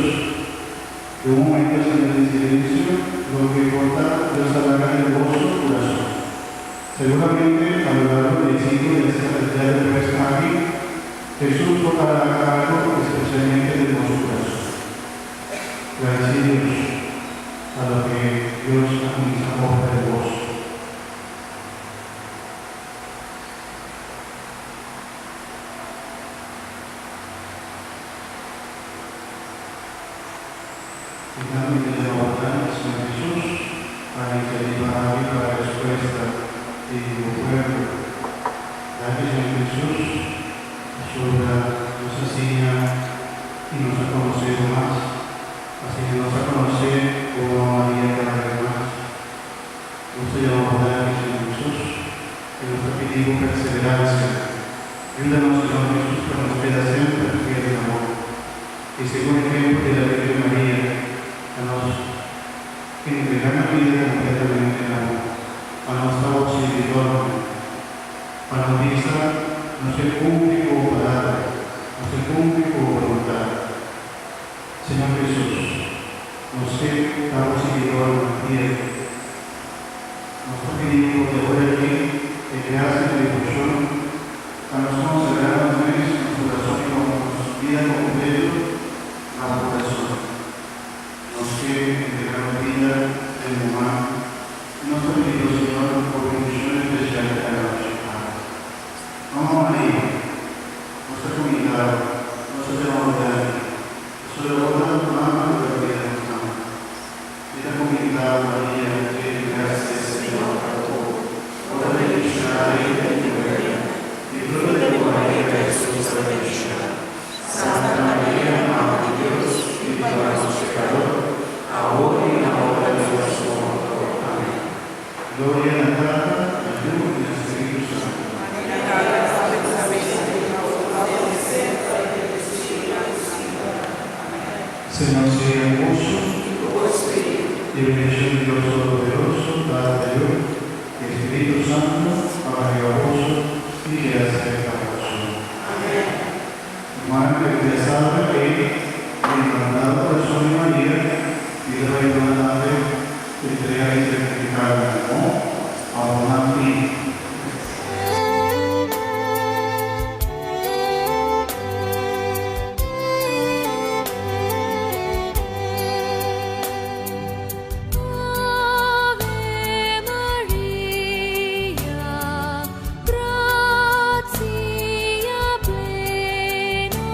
Speaker 1: Den un momento asina di silensio loke por ta Dios ta laga den boso kurason. Seguramente a lo largo di e siglo di ya despues aki, Hesus por a laga algo especialmente den boso kurason. Gradisí Dios pa loke Dios a kuminsá obra den boso. I tambe ta yama nan Señor Hesus pa iniciativa aki pa respuesta di bo pueblo. Danki Señor Hesus pasobra nos a siña i nos a conoce bo mas, asina nos a conoce bo Mama Maria cada bes mas. Nos ta yama bo danki Señor Hesus i nos ta pidi bo perseverancia. Yuda nos Señor Hesus pa nos keda semper fiel na bo. I segun ehempel di la Virgen Maria, pa nos entregá nos bida kompletamente na bo, pa nos ta bo sirbidornan, pa nos bisa, Nos ke kumpli ku bo palabra, nos ke kumpli ku bo boluntat. Señor Hesus, nos ke ta bo siguidornan fiel. Nos ta pidi bo di awor aki e grasia di deboshon pa nos konsagrá nos mes, nos kurason i nos bida kompleto na bo kurason. Nos ke entregá nos bida den bo man i nos ta pidi bo, Señor, bo bendishon espesial e anochi aki. Mama Maria, nos ta kuminda bo, nos ta jama bo danki, pasobra bo ta nos mama ku ta kuida nos mama. Mi ta kuminda. Bendishoná Maria, yen di grasia, Señor ta ku bo. Bo ta bendishoná entre muhénan, i fruto di bo barika, Hesus, ta bendishoná. Santa Maria, Mama di Dios, pidi pa nos pekadó, awor i na ora di nos morto. Amèn. Gloria na Tata, na Yu i na Spiritu Santu. Señor sea ku boso. I e bendishon di Dios Todopoderoso, Tata, Yu i Spiritu Santu, aba riba boso i keda serka boso. Rumannan, ku ya sabe ku e Inmakulado Kurason di Maria i ta bai duna tambe entrega e sertifikadonan, no? Awor nan tin.
Speaker 5: Ave Maria, gratia plena,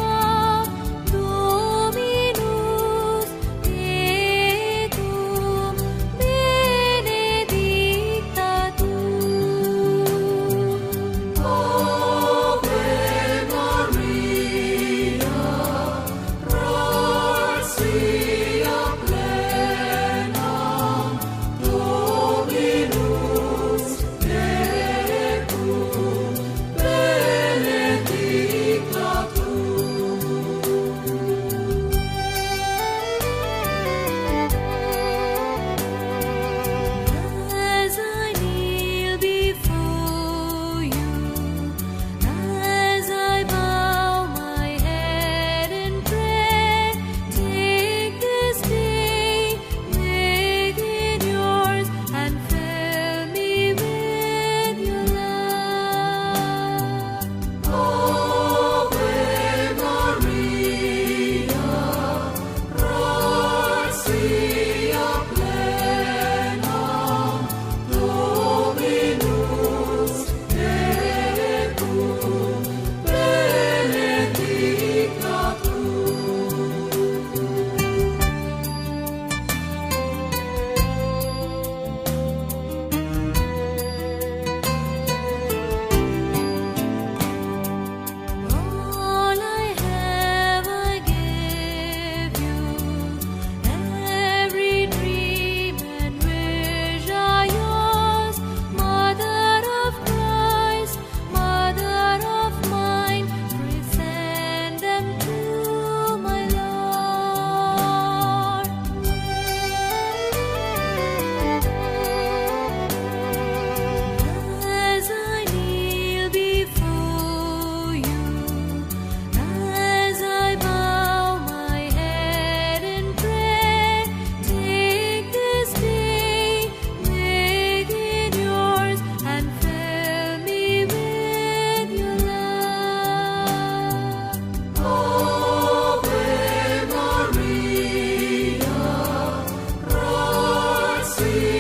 Speaker 5: Dominus tecum, benedicta tu. Ave Maria, gratia plena, Dominus tecum, benedicta tu. As I kneel before you, as I bow my head in prayer, take this day, make it yours, and fill me with your love. Ave Maria, gratia plena, Dominus tecum, benedicta tu. All I have I give you, every dream and wish are yours, Mother of Christ, Mother of mine, present them to my Lord. As I kneel before you, as I bow my head in prayer, take this day, make it yours, and fill me with your love. Ave Maria, gratia